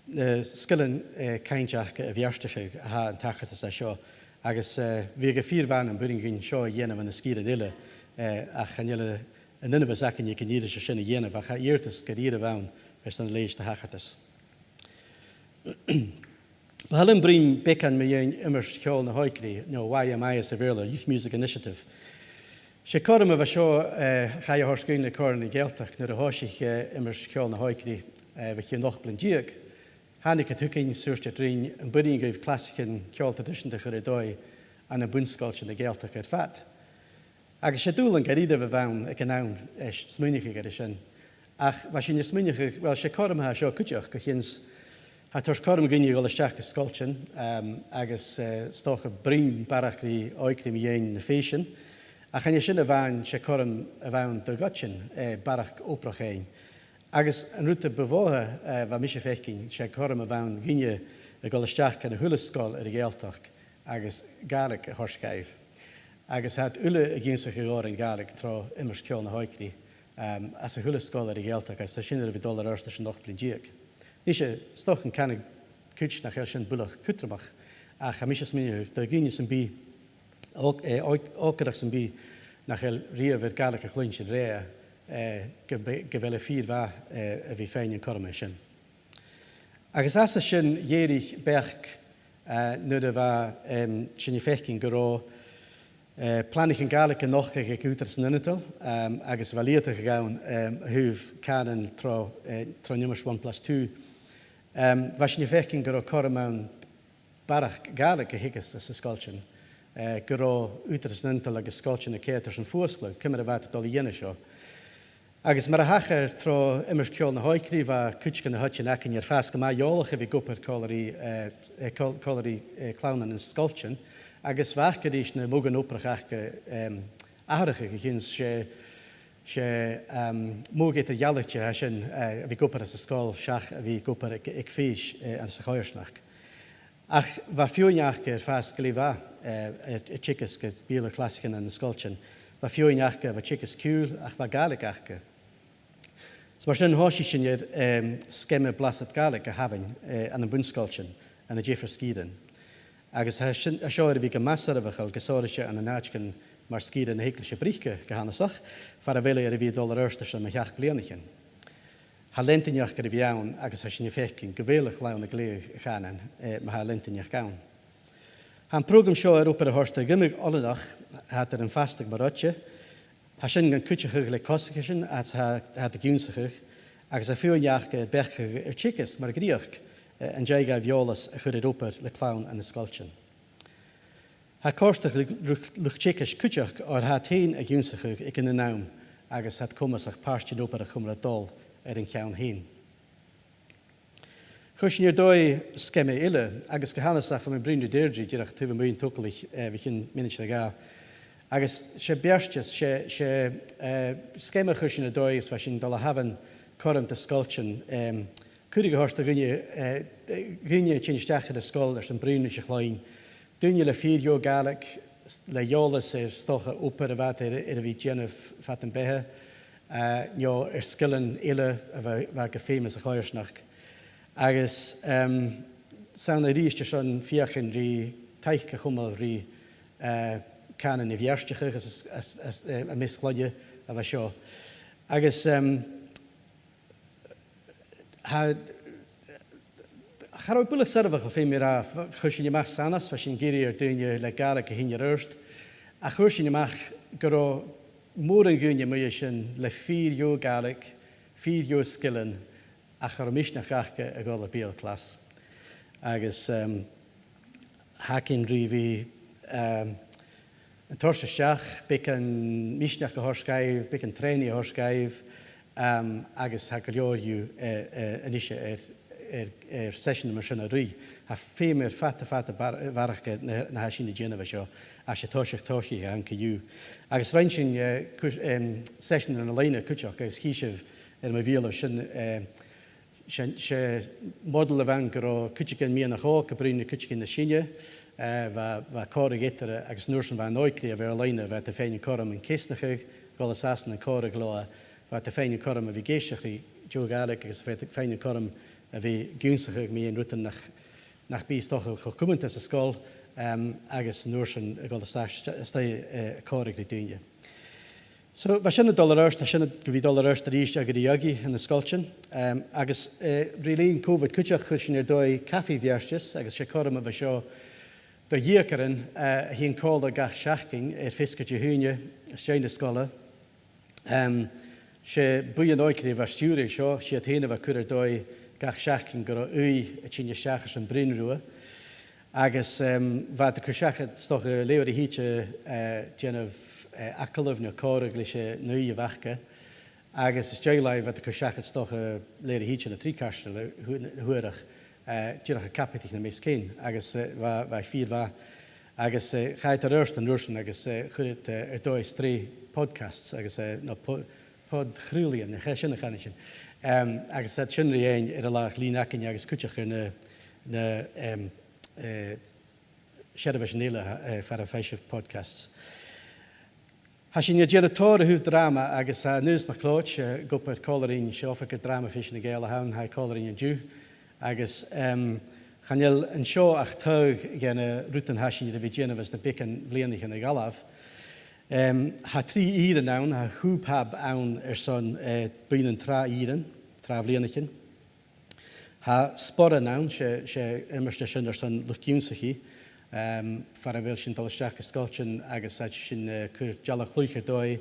na sgilean, eh, cainnt aca a bheartachadh a tha an tachartas a tha seo. Agus, eh, bhiodh e fìor mhath nam b' urrainn dhuinn seo a dhèanamh ann an sgìrean eile, eh, ach chan eil an uabhas againne aig an ìre sin a dhèanamh, ach tha iarrtas gu h-àraidh ann airson leithid de thachartas. Bu thoil leam bruidhinn beagan mu dheidhinn Iomairt Cheòl na h-Òigridh, no Y M I anns a' Bheurla, Youth Music Initiative. 'S e cothrom a bha seo, eh, a chaidh a thoirt dhuinn le Comhairle na Gàidhealtachd nuair a thòisich, eh, Iomairt Cheòl na h-Òigridh, eh, bho chionn ochd bliadhna deug. Thàinig iad thugainn, 's thuirt iad rinn, am b' urrainn dhuibh clasaichean ceòl traidiseanta a chur air dòigh ann am bun-sgoiltean na Gàidhealtachd air fad. Agus 's e dùbhlan gu dearbh a bh' ann aig an àm, eh, smaoineachadh air a sin. Ach bha sinn a' smaoineachadh, uill, 's e cothrom a tha seo cuideachd, gu chionn 's tha e a' toirt cothrom dhuinne a dhol a-steach gu sgoiltean, ehm, agus, eh, 's dòcha bruidhinn barrachd ri òigridh mu dheidhinn na fèisean. Ach chan e sin a-mhàin, 's e cothrom a bh' ann do ghoireasan, eh, barrachd obrach fhaighinn. Agus an rud a bu mhotha, eh, bha mise a' faicinn, 's e cothrom a bh' ann dhuinne a dhol a-steach dhan a h-uile sgoil air a' Ghàidhealtachd agus Gàidhlig a thoirt dhaibh. Agus tha iad uile ag ionnsachadh òrain Ghàidhlig tro Iomairt Ceòl na h-Òigridh, ehm, anns a h-uile sgoil air a' Ghàidhealtachd, agus tha sin air a bhith a' dol air adhart airson ochd bliadhna deug. Nise, 's dòcha gun canadh cuid nach eil sin buileach cudromach, ach tha mise a' smaoineachadh do dhaoine sam bith, òg-, eh, òg-, ògaireachd sam bith nach eil riamh air Gàidhlig a chluinntinn roimhe, eh, gu b-, gu bheil e fìor mhath, eh, a bhith a' faighinn an cothrom sin. Agus às a sin dh'èirich beachd, eh, nuair a bha, em, sinn a' faicinn gun robh, eh, planaichean Gàidhlig a' nochdadh aig Ùghdarras nan Ionadail, em, agus bha leudachadh ann, em, a thaobh cànan tro, eh, tron iomairt One Plus Two. Em, bha sinn a' faicinn gun robh cothrom ann barrachd Gàidhlig a theagasg anns na sgoiltean, eh, gun robh Ùghdarras nan Ionadail agus sgoiltean a' coimhead airson fuasgladh ciamar a bha iad a' dol a dhèanamh seo. Agus mar a thachair tro Iomairt Ceòl na h-Òigridh, bha cuid de na h-oidean againne air fàs gu math eòlach a bhith ag obair còmhla ri, eh, eh, còmh-, còmhla ri, eh, clann ann an sgoiltean, agus bha aca ris na modhan obrach aca, em, atharrachadh a chionn 's e 'S e, um, modh eadar-dhealaichte a tha sin, eh, a bhith ag obair anns an sgoil seach a bhith ag obair aig, aig fèis, eh, anns a' choimhearsnachd. Ach bha feadhainn aca air fàs glè mhath, eh, air, air teagasg air beulaibh clasaichean ann an sgoiltean. Bha feadhainn aca a bha a' teagasg ciùil, ach bha Gàidhlig aca. So mar sin thòisich sinn air, em, sgeama blasad Gàidhlig a thabhann, eh, ann am bun-sgoiltean ann an diofar sgìrean. Agus tha sin, tha seo air a bhith gu math soirbheachail, gu sònraichte ann an àiteachan mar sgìre na h-Eaglaise Brice gu h-annasach, far a bheil e air a bhith a' dol air adhart airson mu sheachd bliadhnaichean. Tha leantainneachd air a bhith ann agus tha sinn a' faicinn gu bheil a' chlann a' gleidheadh a' chànain, eh, ma tha leantainneachd ann. Tha am prògram seo air obair a thoirt air iomadh oileanach, tha iad air am fastadh mar oide, tha sin gan cuideachadh le cosgaisean a tha, tha iad ag ionnsachadh, agus tha feadhainn aca air beachdachadh air teagasg mar dhreuchd, eh, an dèidh dhaibh eòlas a chur air obair le clann ann an sgoiltean. Tha e a' còrdadh ri, ri, luchd-teagaisg cuideachd oir tha iad fhèin ag ionnsachadh aig an aon àm agus tha iad comasach pàirt den obair a chùm ri dhol air an ceann fhèin. Chuir sinn air dòigh sgeama eile, agus gu h-annasach bha mi a' bruidhinn ri Deirdre dìreach taobh a-muigh an togalach, eh, bho chionn mionaid no dhà. Agus 's e Beartas, 's e, 's e, eh, sgeama a chuir sinn air dòigh agus bha sinn a' dol a thabhann cothrom do sgoiltean, em, cuireadh a thoirt do dhuine, eh, dhuine a' tighinn a-steach dhan sgoil airson bruidhinn ris a' chloinn. Daoine le fìor dheagh Ghàidhlig, le eòlas air 's dòcha obair a bha iad air, air a bhith a' dèanamh fad am beatha, eh, no air sgilean eile a bha, bha iad gu feum anns a' choimhearsnachd. Agus, em, 's ann a-rithist airson feuchainn ri taic a chumail ri, eh, cànan a bheartachadh anns, anns, anns, eh, am measg cloinne a bha seo. Agus, em, tha, cha robh e buileach soirbheachail, feumaidh mi ràdh, chuir sinn a-mach sanas, bha sinn ag iarraidh air daoine le Gàidhlig a thighinn air adhart, ach fhuair sinn a-mach gun robh mòran dhaoine a-muigh an sin le fìor dheagh Ghàidhlig, fìor dheagh sgilean, ach cha robh misneachd aca a dhol air beulaibh clas. Agus, em, tha againn ri bhith, em, a' toirt a-steach beagan misneachd a thoirt dhaibh, beagan trèanaidh a thoirt dhaibh, em, agus tha gu leòr dhiubh, eh, eh, a-nise air, air, air seisean mar sin a ruith. Tha feum air fada, fada bar-, a bharrachd na, na tha sinn a' dèanamh an seo, ach 's e toiseach tòiseachaidh a th' ann co-dhiù. Agus rinn sinn, eh, cur-, em, seisean air an loidhne cuideachd, agus chì sibh air mo bheulaibh sin, eh, 's e, 's e modal a bh' ann gun robh cuideigin meadhanach òg a' bruidhinn ri cuideigin nas sine, eh, bha, bha còmhradh eatarra agus an uair sin bha an òigridh air an loidhne, bha iad a' faighinn an cothrom an ceasnachadh, a dhol a-steach san còmhradh leotha, bha iad a' faighinn an cothrom a bhith ag èisteachd ri deagh Ghàidhlig agus bha iad a' faighinn an cothrom a bhith ag ionnsachadh mu dheidhinn rudan nach, nach bi 's dòcha cho cumanta sa sgoil, em, agus an uair sin a dhol a-steach, a-steach, eh, a' còmhradh ri daoine. So, bha sin a' dol air adhart, tha sin gu bhith a' dol air adhart a-rithist aig an oidhche anns na sgoiltean, em, agus, eh, ri linn Covid cuideachd chuir sinn air dòigh Cafaidh Bheartais, agus 's e cothrom a bha seo do dheugairean, eh, a thighinn còmhla gach seachdain air feasgar Dihaoine às dèidh na sgoile. Em, 's e buidheann òigridh a bha a' stiùireadh seo, 's iad fhèin a bha a' cur air dòigh gach seachdain gun robh ùidh a' tighinn a-steach airson bruidhinn riutha. Agus, em, bha iad a' cur seachad, 's dòcha, leabhar a thìde, eh, dèanamh, eh, agallamh no còmhradh leis, eh, an ùidh a bh' aca. Agus às dèidh làimh bha iad a' cur seachad, 's dòcha, leabhar a thìde no trì cairteal a hu-, a shuarach, eh, dìreach a' cabadaich nam measg fhèin. Agus, eh, bha, bha e fìor mhath. Agus, eh, chaidh iad air adhart an uair sin agus, eh, chuir iad, eh, air dòigh sreath podcasts agus, eh, no po-, pod-chraolaidhean, no dè sin a chanas sinn. Em, agus tha iad sin ri fhaighinn air an làrach-lìn againne agus cuideachd air na, na, em, eh, seirbheisean eile, eh, far am faigh sibh podcasts. Tha sinn a' dèanamh tòrr a thaobh dràma agus tha Aonghas MacLeòid, eh, ag obair còmhla rinn, 's e Oifigear Dràma Fèisean na Gàidheal a th' ann, tha e còmhla rinn an-diugh. Agus, em, chan eil an seo ach taghadh dha na rudan a tha sinn air a bhith a' dèanamh anns na beagan bhliadhnaichean a dh'fhalbh. Em, tha trì ìrean ann, tha Hùb Hab ann airson, eh, buidhnean tràth-ìrean, tràth-bhliadhnaichean. Tha Sporan ann, 's e, 's e iomairt a tha sin airson luchd-ionnsachaidh, em, far a bheil sinn a' dol a-steach gu sgoiltean agus tha sinn, eh, a' cur dealbh-chluich air dòigh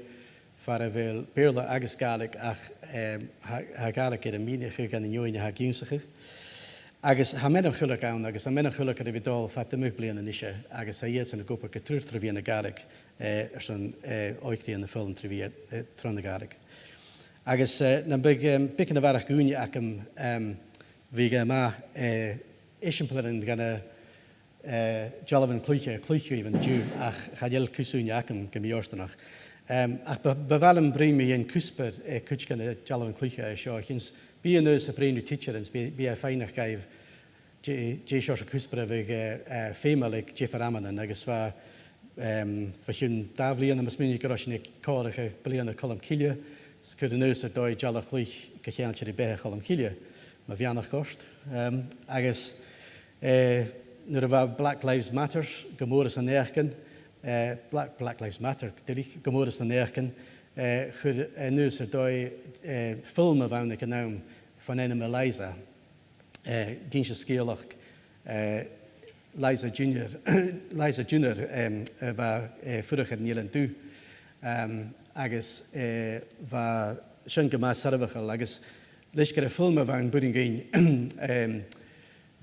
far a bheil Beurla agus Gàidhlig ach, em, tha, tha Gàidhlig air am mìneachadh dha na daoine a tha ag ionnsachadh. Agus tha Meadhan a' Chuilthigh ann, agus tha Meadhan a' Chuilthigh air a bhith a' dol fad iomadh bliadhna a-nise, agus tha iadsan ag obair gu tur tro mheadhan na Gàidhlig, eh, airson, eh, òigridh ann am foghlam tro mheadhan, eh, tron a' Ghàidhlig. Agus, eh, nam biodh, em, beagan a bharrachd ùine agam, em, bhiodh e math, eh, eisimpleirean dha na, eh, dealbhan-cluiche a chluich dhuibh an-diugh, ach chan eil cus ùine agam gu mì-fhortanach. Em, ach bu, bu mhath leam bruidhinn mu dheidhinn cuspair, eh, cuid dha na dealbhan-cluiche seo. A chionn 's bidh Aonghas a' bruidhinn ri tidsearan, 's bidh, bidh e a' faighneachd dhaibh dè, dè seòrsa cuspair a bhiodh, eh, eh, feumail aig diofar amannan, agus bha, em, bho chionn dà bhliadhna, mas math mo chuimhne, gun robh sinn aig comharradh Bliadhna Cholm Cille, 's chuir Aonghas air dòigh dealbh-chluich gu ceangailte ri beatha Cholm Cille, mo bheannachd ort. Em, agus, eh, nuair a bha Black Lives Matter gu mòr anns na naidheachdan, eh, Black, Black Lives Matter, gu duilich, gu mòr anns na naidheachdan, eh, chuir Aonghas air dòigh, eh, film a bh' ann aig an àm fon ainm Eliza, eh, ag innse sgeulachd, eh, Liza Junior, Liza Junior, em, a bha, eh, a' fuireach air an Eilean Dubh. Em, agus, eh, bha sin gu math soirbheachail, agus leis gur e film a bh' ann b' urrainn dhuinn, em,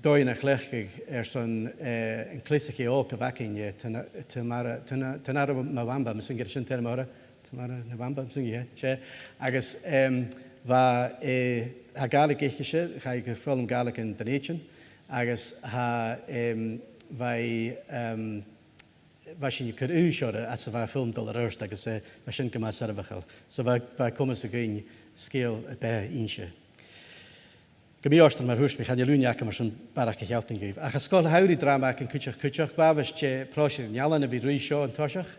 dòigh a chleachdadh airson, eh, an cleasaiche òg a bh' againn, eh, Tana-, Tamara, Tana-, Tanara Mwamba, mas urrainn dhomh sin teirm a thoirt, Tamara Mwamba, mas urrainn dhomh, 's e. Agus, em, bha, eh, tha Gàidhlig aicese, chaidh i gu foghlam Gàidhlig ann an Dùn Èideann, agus tha, em, bha i, em, bha sinn a' cur aois oirre às a bha am film a' dol air adhart agus, eh, bha sin gu math soirbheachail. So bha, bha comas againn sgeul a beatha innse. Gu mì-fhortanach, mar a thuirt mi, chan eil ùine agam airson barrachd a shealltainn dhuibh. Ach tha Sgoil Shamhraidh Dràma againn cuideachd, cuideachd, b' àbhaist, eh, pròiseact nan Eilean a bhith a' ruith seo an toiseach,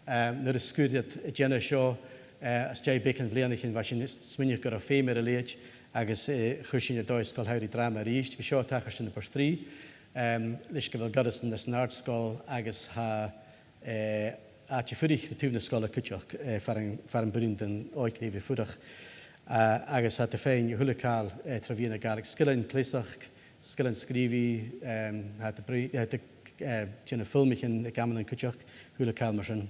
eh, nuair a sguir iad a' dèanamh seo, eh, às dèidh beagan bhliadhnaichean, bha sinn a' smaoineachadh gun robh feum air a leithid, agus, eh, chuir sinn air dòigh Sgoil Shamhraidh Dràma a-rithist. Bidh seo a' tachairt ann am Port Rìgh, em, leis gu bheil goireasan anns an àrd-sgoil agus tha, eh, àite-fuirich ri taobh na sgoile cuideachd, eh, far am, far am b' urrainn don òigridh a bhith a' fuireach. Eh, agus tha iad a' faighinn a h-uile càil, eh, tro mheadhan na Gàidhlig, sgilean cleasachd, sgilean sgrìobhaidh, em, tha iad a' brì-, tha iad a', eh, dèanamh filmichean aig amannan cuideachd, a h-uile càil mar sin.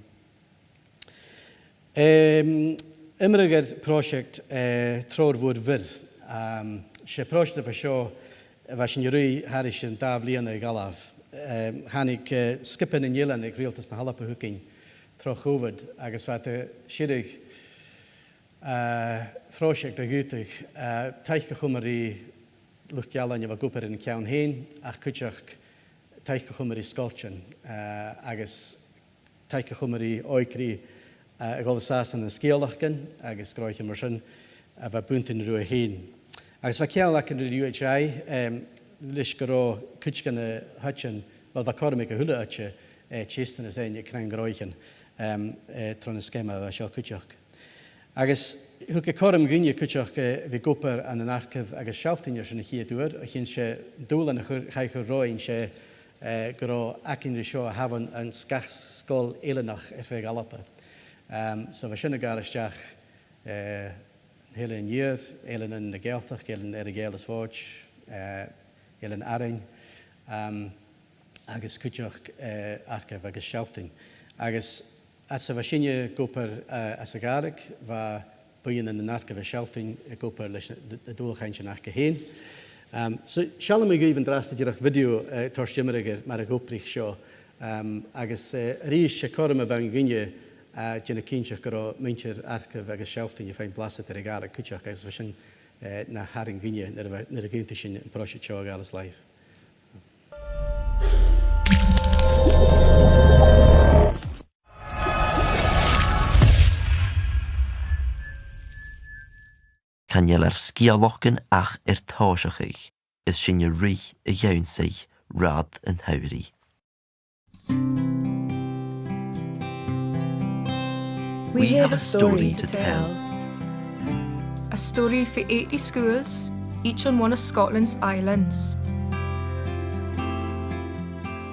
Em, iomradh air pròiseact, eh, Treòir Mhòr Mhir. Em, 's e pròiseact a bha seo, a bha sinn a' ruith thairis air an dà bhliadhna a dh'fhalbh. Em, thàinig, eh, sgioba nan Eilean aig Riaghaltas na h-Alba thugainn tro Chovid, agus bha iad a' sireadh, eh, pròiseact a dh'fhaodadh, eh, taic a chumail ri luchd-ealain a bha ag obair air an ceann fhèin, ach cuideachd taic a chur air sgoiltean, eh, agus taic a chur air òigridh, eh, a dhol an sàs ann an sgeulachdan agus gnothaichean mar sin a bha buntainn riutha fhèin. Agus bha ceangal againn ri U H I, em, leis gun robh cuid de na h-oidean, uill, bha cothrom aig a h-uile oide, eh, teisteanas fhaighinn aig cnag-ghnothaichean, em, eh, tron an sgeama a bha seo cuideachd. Agus thug e cothrom dhuinne cuideachd, eh, a bhith ag obair ann an Arcaibh agus Sealtainn airson a' chiad uair, a chionn 's e an dùbhlan a chuir, chaidh a chur romhainn, 's e, eh, gun robh againn ri seo a thabhann anns gach sgoil eileanach air feadh Alba. Em, so bha sin a' gabhail a-steach, eh, Eilean an Iar, Eilean na Gàidhealtachd, Eilean Earra-Ghàidheal is Mhòid, eh, Eilean Arainn, em, agus cuideachd, eh, Arcaibh agus Sealtainn. Agus fhad 's a bha sinne ag obair, eh, anns a' Ghàidhlig, bha buidheann ann an Arcaibh is Sealtainn ag obair leis na, na, na dualchainntean aca fhèin. Em, so, seallaidh mi dhuibh an-dràsta dìreach video, eh, toirt iomradh air mar a dh'obraich seo. Em, agus, eh, a-rithist, 's e cothrom a bh' ann dhuinne, eh, dèanamh cinnteach gun robh muinntir Arcaibh agus Sealtainn a' faighinn blasad air a' Ghàidhlig cuideachd, agus bha sin, eh, na tharraing dhuinne nuair a bha, nuair a dh'aontaich sinn am pròiseact seo a ghabhail air làimh. Chan eil ar sgeulachdan ach air tòiseachadh, is sinn a' ruith a dh'ionnsaigh rathad an t-samhraidh. We have a story to tell. A story for eighty schools, each on one of Scotland's islands.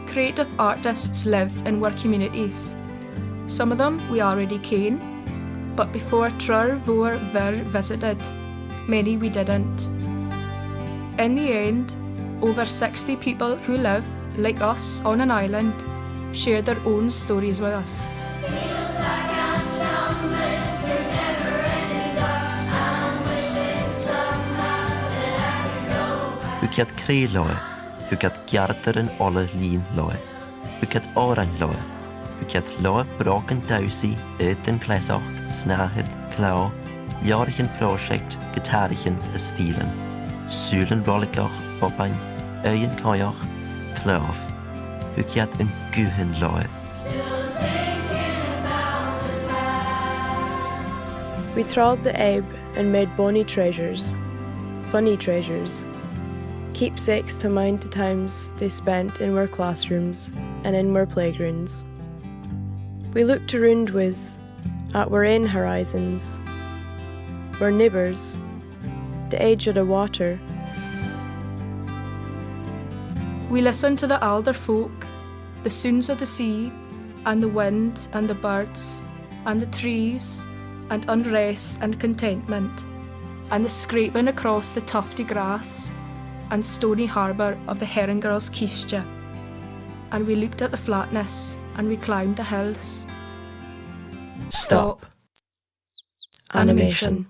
Creative artists live and work communities. Some of them we already ken, but before Triùir Mhòr Bhir visited, many we didn't. In the end, over sixty people who live, like us, on an island, share their own stories with us. Thug iad craobh leotha, thug iad gearradairean ola-lìn leotha, thug iad òrain leotha, thug iad leotha brògan damhsaidh, aodann cleasachd, snàthad, clò, leabhraichean pròiseact, giotàraichean is fìdhlean, sùilean roiligeach, bobain, aghaidhean coimheach, claidheamh. Thug iad an guthan leotha. We trawled the ebb and made bony treasures, funny treasures, keepsakes to mind the times they spent in our classrooms and in our playgrounds. We looked around us at our own horizons, our neighbours, the edge of the water. We listened to the alder folk, the sounds of the sea, and the wind, and the birds, and the trees, and unrest and contentment, and the scraping across the tufty grass and stony harbour of the herring girl's kiste. And we looked at the flatness, and we climbed the hills. Stop. Animation.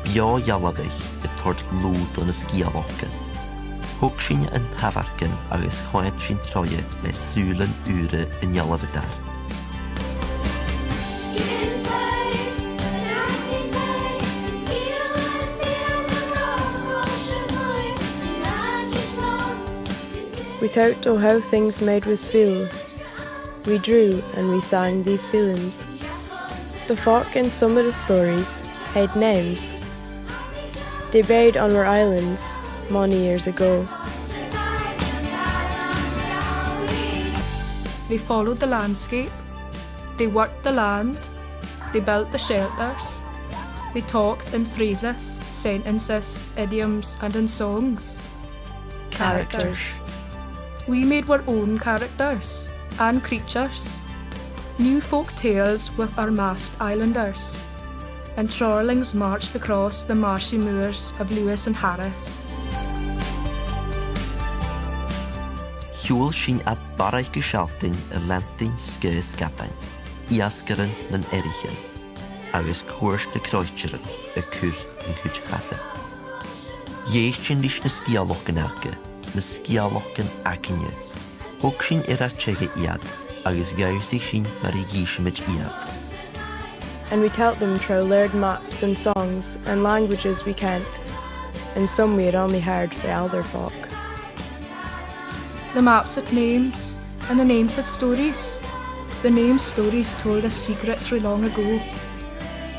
Beò dhealbhaich a' toirt dlùth do na sgeulachdan. Thog sinn an t-amharcan agus choimhead sinn troimhe le sùilean ùra an dealbhadair. We talked o how things made us feel. We drew and we sang these feelings. The folk in some of the stories had names. They bade on our islands many years ago. They followed the landscape. They worked the land. They built the shelters. They talked in phrases, sentences, idioms, and in songs. Characters. We made our own characters and creatures. New folk tales with our masked islanders. And trawlings marched across the marshy moors of Lewis and Harris. Shiubhail sinn à Barraigh gu Sealtainn a' leantainn sgaoth Sgadain, iasgairean nan Eathraichean, agus cuairt na croitearan a' cur an cuid chasaidh. Dh'èist sinn ris na sgeulachdan aca, na sgeulachdan againne. Thog sinn air ar teanga iad, agus dh'ionnsaich sinn mar a dh'innseamaid iad. And we telt them through learned maps and songs and languages we kent, and some we had only heard fae alder folk. The maps had names, and the names had stories. The names' stories told us secrets frae long ago.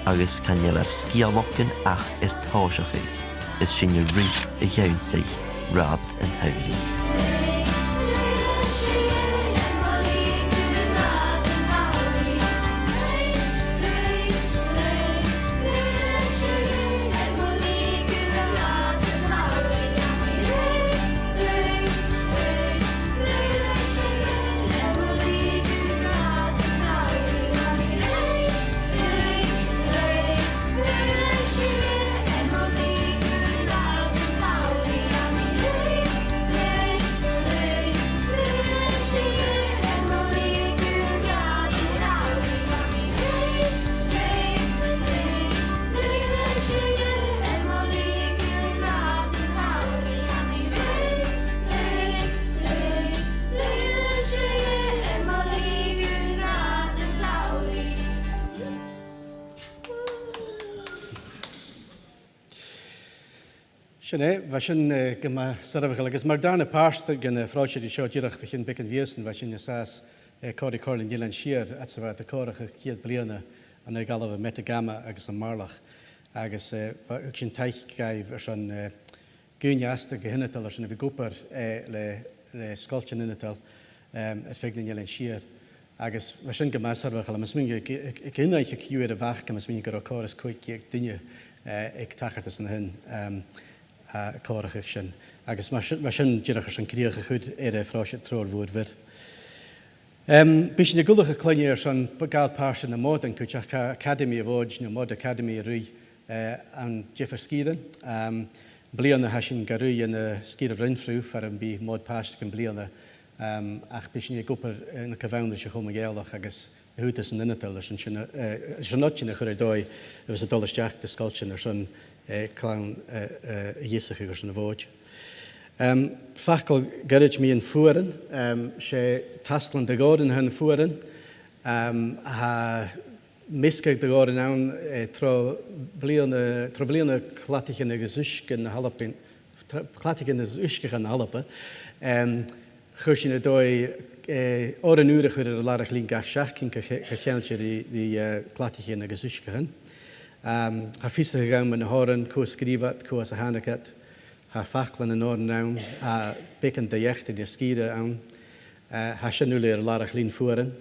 Agus chan eil ar sgeulachdan ach air tòiseachadh, is sinn a' ruith a dh'ionnsaigh rathad an t-samhraidh. Sin e, bha sin, eh, gu math soirbheachail, agus mar dàrna pàirt dhen, eh, phròiseact seo dìreach bho chionn beagan mhìosan, bha sinn an sàs, eh, Còmhradh Comhairle nan Eilean Siar, fhad 's a bha iad a' comharrachadh ceud bliadhna an Aodh Ailbh, am Metagama agus am Marlach. Agus, eh, bha, thug sinn taic dhaibh airson, eh, daoine às gach ionadail airson a bhith ag obair, eh, le, le sgoiltean ionadail, em, air feadh nan Eilean Siar. Agus bha sin gu math soirbheachail, agus mi, aig, aig, aig aon oidhche co-dhiù air a' bhac, agus mi, gun robh còrr is còig ceud duine, eh, aig tachartas an sin, em, a' comharrachadh sin. Agus mar sin, mar sin dìreach airson crìoch a chur air, eh, phròiseact Treòir Mhòr Mhir. Em, bidh sinn ag ullachadh cloinne airson p-, gabhail pàirt ann am Mòdan cuideachd. Tha Acadamaidh a' Mhòid, no Mòd Acadamaidh, a' ruith, eh, ann an diofar sgìrean. Em, am-bliadhna tha sinn ga ruith ann an, eh, sgìre Renfrew, far am bi Mòd Pàiste aig am bliadhna. Em, ach bidh sinn ag obair, eh, ann an co-bhanrigh ris a' Chomunn Ghàidhealach agus na h-ionadasan ionadail airson sin, eh, airson rudan a chur air dòigh a bhios a' dol a-steach do sgoiltean airson, eh, clann, eh, eh, a dheasachadh airson a' Mhòid. Em, facal goirid mu dheidhinn fuaran, em, 's e tasglann de dh'òrain a th' ann am fuaran. Em, tha measgachadh de dh'òrain ann, eh, tro bhliadhna, tro bhliadhna cladaichean agus uisge na h-Alba, tro-, cladaichean agus uisgeachan na h-Alba. Em, chuir sinn air dòigh, eh, òran ùr a chur air an làrach-lìn gach seachdain gu che-, gu ceangailte ri, ri, eh, cladaichean agus uisgeachan. Em, tha fiosrachadh ann mu na h-òrain, cò a sgrìobh iad, cò às a thàinig iad. Tha faclan nan òran ann, tha beagan de dh'eachdraidh na sgìre ann. Eh, tha sin uile air an làrach-lìn fuaran.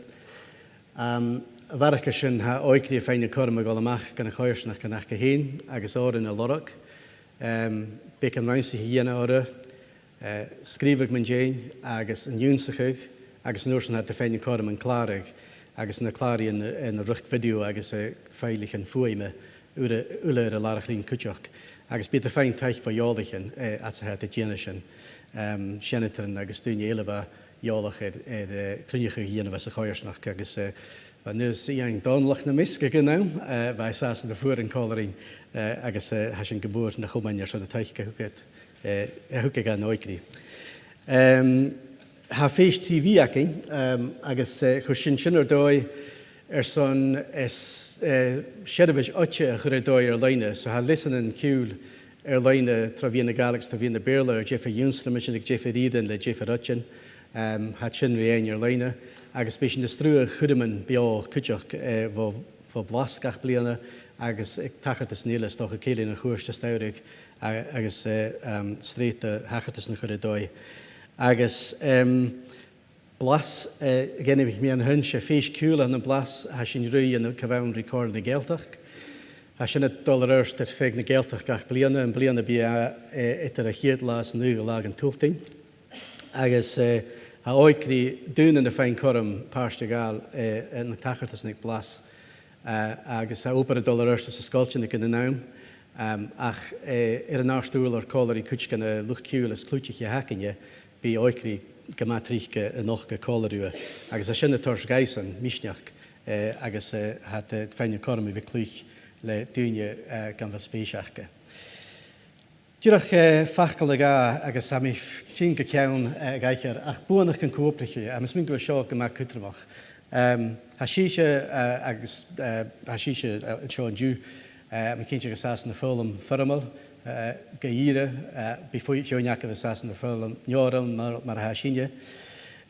Em, a bharrachd air sin, tha òigridh a' faighinn an cothrom a dhol a-mach dhan a' choimhearsnachd an aca fhèin, agus òrain a lorg. Em, beagan rannsachaidh a dhèanamh orra, eh, sgrìobhadh mun deidhinn agus an ionnsachadh, agus an uair sin tha iad a' faighinn an cothrom an clàradh, agus na clàraidhean, eh, na riochd bhidio agus, eh, fàilidhean fuaime uile, uile air an làrach-lìn cuideachd. Agus bidh iad a' faighinn taic bho eòlaichean, eh, fhad 's a tha iad a' dèanamh sin. Em, seanatairean agus daoine eile a bha eòlach air, air, eh, cruinneachadh a dhèanamh anns a' choimhearsnachd agus, eh, bha Aonghas Iain Dòmhnallach nam measg aig an àm, eh, bha e an sàs ann am fuaran còmhla rinn, eh, agus, eh, tha sinn gu mòr na chomain airson an taic a thug iad, eh, a thug e dhan òigridh. Em, tha fèis T V againn, em, agus, eh, chuir sinn sin air dòigh airson, eh, s-, eh, seirbheis oide a chur air dòigh air-loidhne. So tha leasanan-ciùil air-loidhne tro mheadhan na Gàidhlig 's tro mheadhan na Beurla air diofar ionnsramaidean aig diofar ìrean le diofar oidean. Em, tha sin ri fhaighinn air-loidhne, agus bidh sinn a' sruthadh chuirmean beò cuideachd, eh, bho, bho Blas gach bliadhna, agus aig tachartasan eile, 's dòcha, Cèilidh nan Cuairt as t-samhradh, a-, agus, eh, em, sreath de thachartasan a chur air dòigh. Agus, em, Blas, eh, a dh'ainmich mi an sin, 's e fèis-ciùil a th' ann am Blas, tha sinn a' ruith ann an co-bhann ri Comhairle na Gàidhealtachd. Tha sin a' dol air adhart air feadh na Gàidhealtachd gach bliadhna, am-bliadhna bidh e, eh, eadar a' chiad latha 's an naoidheamh latha dhen t-Sultain. Agus, eh, tha òigridh daonnan a' faighinn cothrom pàirt a ghabhail, eh, ann an tachartasan aig Blas. Eh, agus tha obair a' dol air adhart anns na sgoiltean aig an àm. Em, ach, eh, air an àrd-ùrlar, còmhla ri cuid dhen, eh, luchd-ciùil as cliùitiche a th' againne, bidh òigridh gu math tric, eh, a-nochd còmhla riutha. Agus tha sin a' toirt dhaibhsan misneachd, eh, agus, eh, tha iad, eh, a' faighinn an cothrom a bhith a' cluich le daoine, eh, gam bheil spèis aca. Dìreach, eh, facal no dhà agus tha mi a' tighinn gu ceann, eh, a dh'aithghearr, ach buannachd an co-obrach, agus tha mi a' smaoineachadh gu bheil seo gu math cudromach. Em, tha sibhse, eh, agus, eh, tha sibhse, eh, an seo an-diugh, eh, tha mi cinnteach gu bheil sibh an sàs ann am foghlam foirmeil, eh, gu ìre, eh, bidh feadhainn agaibh an sàs ann am foghlam neo-fhoirmeil mar, mar a tha sinne.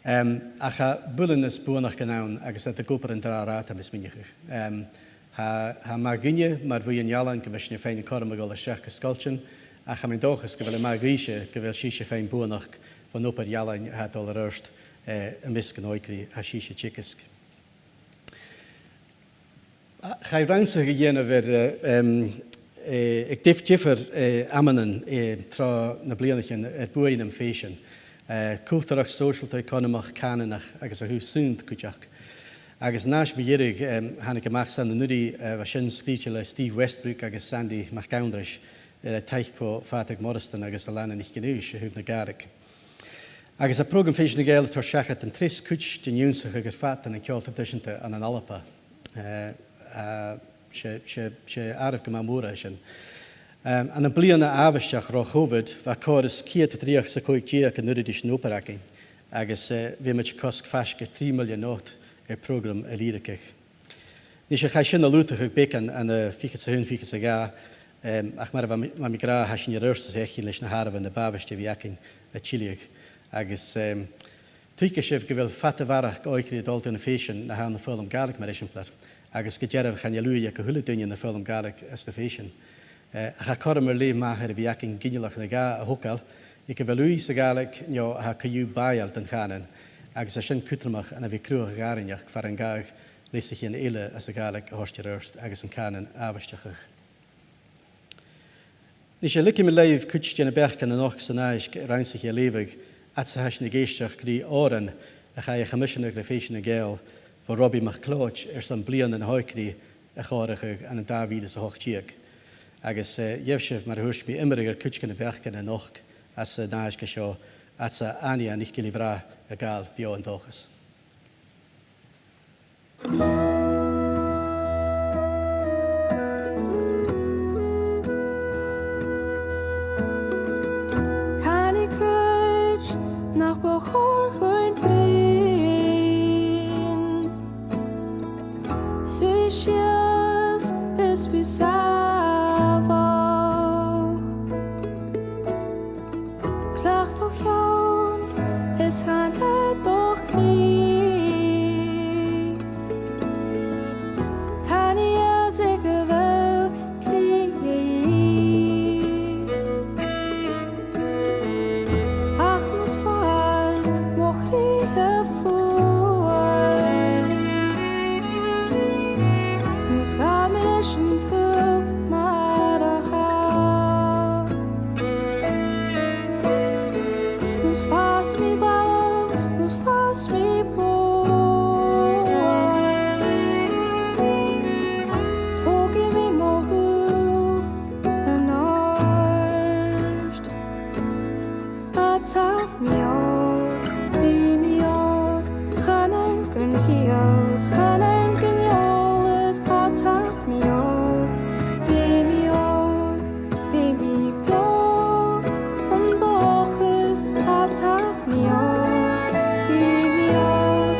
Em, ach tha builean is buannachd ann agus tha iad ag obair an-dràsta, tha mi a' smaoineachadh. Em, tha, tha math dhuinne mar bhuidheann-ealain gu bheil sinn a' faighinn an cothrom a dhol a-steach gu sgoiltean, ach tha mi an dòchas gu bheil e math dhuibhse gu bheil sibhse a' faighinn buannachd bhon obair-ealain a tha a' dol air adhart, eh, am measg an òigridh a tha sibhse a' teagasg. Chaidh rannsachadh a dhèanamh air, eh, em, eh, aig dif-, diofar, eh, amannan, eh, tro na bliadhnaichean air buaidh nam fèisean, eh, cultarach, sòisealta, eaconamach, cànanach agus a thaobh sunnd cuideachd. Agus an aithisg mu dheireadh, em, thàinig a-mach 's ann an-uiridh, eh, bha sin sgrìobhte le Steve Westbrook agus Sandy MacAnndrais, eh, le taic bho Phàdraig Moireasdan agus Alannah NicAonghais a thaobh na Gàidhlig. Agus tha prògram Fèisean nan Gàidheal a' toirt seachad an treas cuid den ionnsachadh air fad nan ceòl traidiseanta ann an Alba. Eh, eh, 's e, 's e, 's e àireamh gu math mòr a tha sin. Em, ann am bliadhna àbhaisteach ro Chovid, bha còrr is ceud trithead 's a còig deug an uiread ris an obair againn, agus, eh, bhiomaid a' cosg faisg air trì millean not air prògram a lìbhrigeadh. Nise, chaidh sin a lùghdachadh beagan ann an, eh, fichead 's a h-aon, fichead 's a dhà, em, ach mar a bha mi, bha mi ag ràdh, tha sinn air adhart is aon leis na h-àireamhan na b' àbhaiste a bhith againn a thilleadh. Agus, em, tuigidh sibh gu bheil fada a bharrachd òigridh a' dol do na fèisean na tha ann am foghlam Gàidhlig mar eisimpleir, agus gu dearbh chan eil ùidh aig a h-uile duine ann am foghlam Gàidhlig anns na fèisean. Eh, ach tha cothrom air leth math air a bhith againn ginealach no dhà a thogail, aig a bheil ùidh sa Ghàidhlig no a tha co-dhiù bàidheil don chànan, agus tha sin cudromach ann a bhith a' cruthachadh àrainneachd far an gabhadh leasaichean eile às a' Ghàidhlig a thoirt air adhart agus an cànan a dh'àbhaisteachadh. Nise, leigidh mi leibh cuid de na beachdan a nochd san aithisg rannsachaidh a leughadh, fhad 's a tha sinn ag èisteachd ri òran a chaidh a choimiseanadh le Fèisean nan Gàidheal bho Robbie MacLeòid airson bliadhna na h-òigridh a chomharrachadh ann an dà mhìle 's a h-ochd deug. Agus, eh, gheibh sibh, mar a thuirt mi, iomradh air cuid de na beachdan a nochd anns an aithisg seo, fhad 's a tha Àine NicGilleBhràth a' gabhail beò an dòchas. Canaidh cuid nach bu chòir dhuinn bruidhinn, suidh sìos is bi sàmhach. Cleachd do cheann is canaidh do chridhe. Tha fios aig a bheil cridhe. Ach mus fàs mo chridhe fuaim, mus gabh mi leis an t-saoghal mar a tha. Mus fàs mi ball, mus fàs mi bòidheach, togaidh mi mo ghuth an-àirde. Fhad 's a tha mi òg, bidh mi òg, chan ann gun chiall 's chan ann gun eòlas. Fhad 's a tha mi òg, bidh mi òg, bidh mi beò an dòchas. Fhad 's a tha mi òg, bidh mi òg,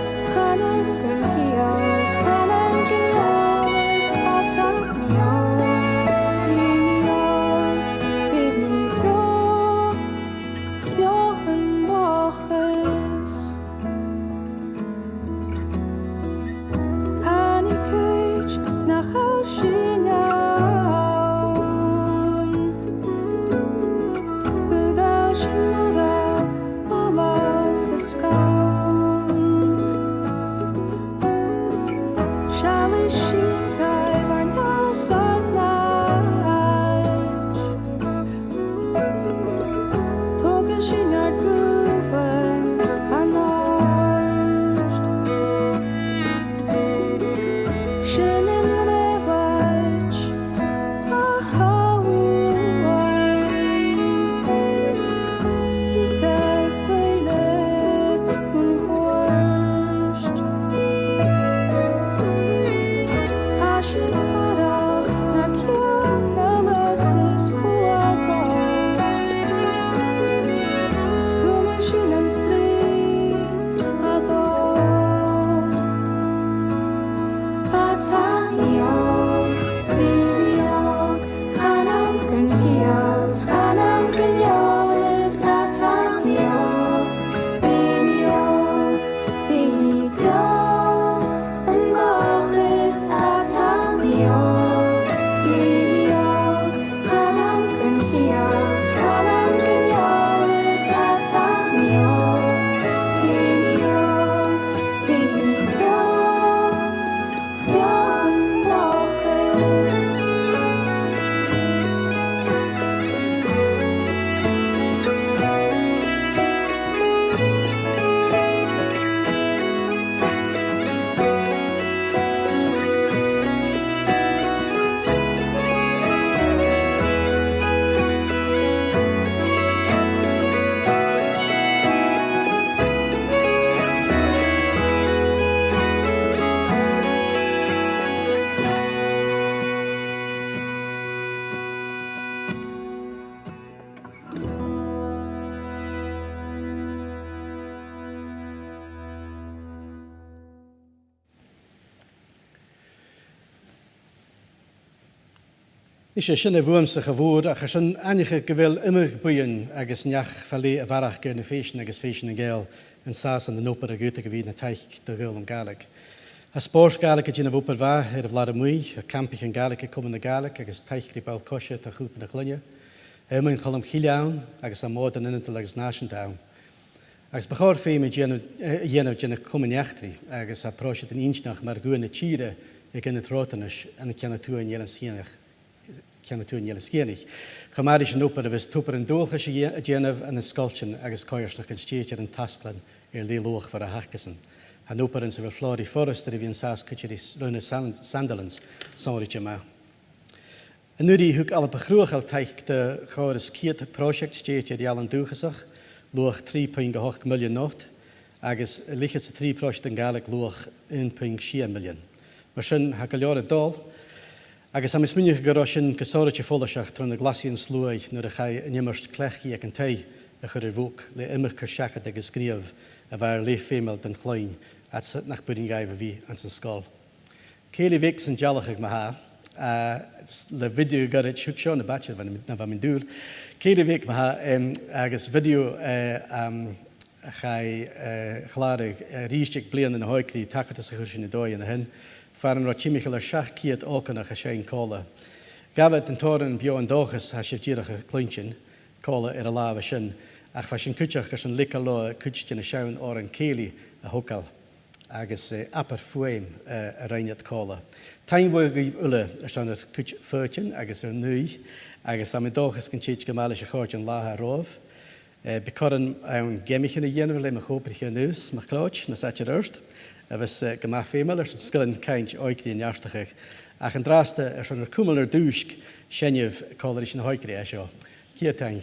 Nise, sin e bhuamsa, a Mhòrag, ach airson aithneachadh gu bheil iomadh buidheann agus neach fa leth a bharrachd air na fèisean agus fèisean nan Gàidheal an sàs ann an obair a dh'fhaodadh a bhith na taic do Ghaol na Gàidhlig. Tha Spòrs Gàidhlig a' dèanamh obair mhath air a' bhladh a-muigh, tha campaichean Gàidhlig aig Comann na Gàidhlig agus taic ri ball-coise do Chupa na Cloinne. Tha iomain Cholm Chille ann agus tha Mòdan Ionadail agus Nàiseanta ann. Agus bu chòir feum a dhèanamh, eh, a dhèanamh de na comainn eachdraidh agus tha pròiseactan inntinneach mar Dhùn na Tìre aig Ionad Reòtanais ann an ceann a tuath an Eilein Sgitheanaich, ceann a tuath an Eilein Sgitheanaich. Cho math ris an obair a bhios Tobar an Dualchais a dhè-, a' dèanamh ann an sgoiltean agus coimhearsnachdan stèidhichte air an tasglann air leth luachmhor a th' acasan. Tha an obair anns a bheil Flòraidh Forrester a bhith an sàs cuide ri s-, Roinn nan San-, Sandilands sònraichte math. An-uiridh thug Alba Chruthachail taic do chòrr is ceud pròiseact stèidhichte air ealain dùthchasach, luach trì puing a h-ochd millean not, agus leth-cheud 's a trì pròiseactan Gàidhlig, luach aon puing sia millean. Mar sin, tha gu leòr a' dol, agus tha mi a' smaoineachadh gun robh sin gu sònraichte follaiseach tro na glasaidhean-sluaigh nuair a chaidh an iomairt cleachdaidh aig an taigh a chur air bhog le iomadh cur-seachad agus gnìomh a bha air leth feumail don chloinn, fhad 's nach b' urrainn dhaibh a bhith anns an sgoil. Cèilidh bheag san dealachadh ma-thà, eh, s-, le video goirid, thug seo na b' fhaide na bha mi, na bha mi an dùil. Cèilidh bheag ma-thà, em, agus video, eh, am, a chaidh, eh, a chlàradh, eh, a-rithist aig bliadhna na h-òigridh, tachartas a chuir sinn an dòigh an sin, far an robh timcheall air seachd ceud òganach a' seinn còmhla. Gabhaidh an t-òran Beò an Dòchas a tha sibh dìreach a' cluinntinn còmhla air an làmh a sin, ach bha sinn cuideachd airson leigeil leotha cuid de na seann òrain cèilidh a thogail. Agus, eh, abair fuaim, eh, a rinn iad còmhla. Taing mhòr dhuibh uile airson ur cuid foighidinn agus ur n-ùidh, agus tha mi an dòchas gun tèid gu math leis a' chòrr dhen latha romhaibh. Eh, bidh cothrom ann geamaichean a dhèanamh le mo cho-obraiche Aonghas MacLeòid, nas fhaide air adhart, a bhios, eh, gu math feumail airson sgilean cainnt òigridh a neartachadh. Ach an-dràsta, airson ur cumail nur dùisg, seinnibh còmhla ris na h-òigridh a tha seo. Ceud taing.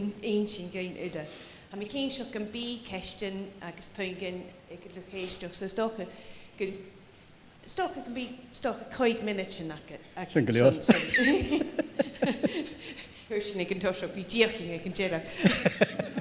in, inntinn dhuinn uile. Tha mi cinnteach gum bi ceistean agus puingean aig an luchd-èisteachd, so 's dòcha gun, 's dòcha gum bi, 's dòcha còig mionaidean aca, aca. Sin gu leòr. Son, son. Thuirt sinn aig an toiseach, bidh deuchainn aig an deireadh.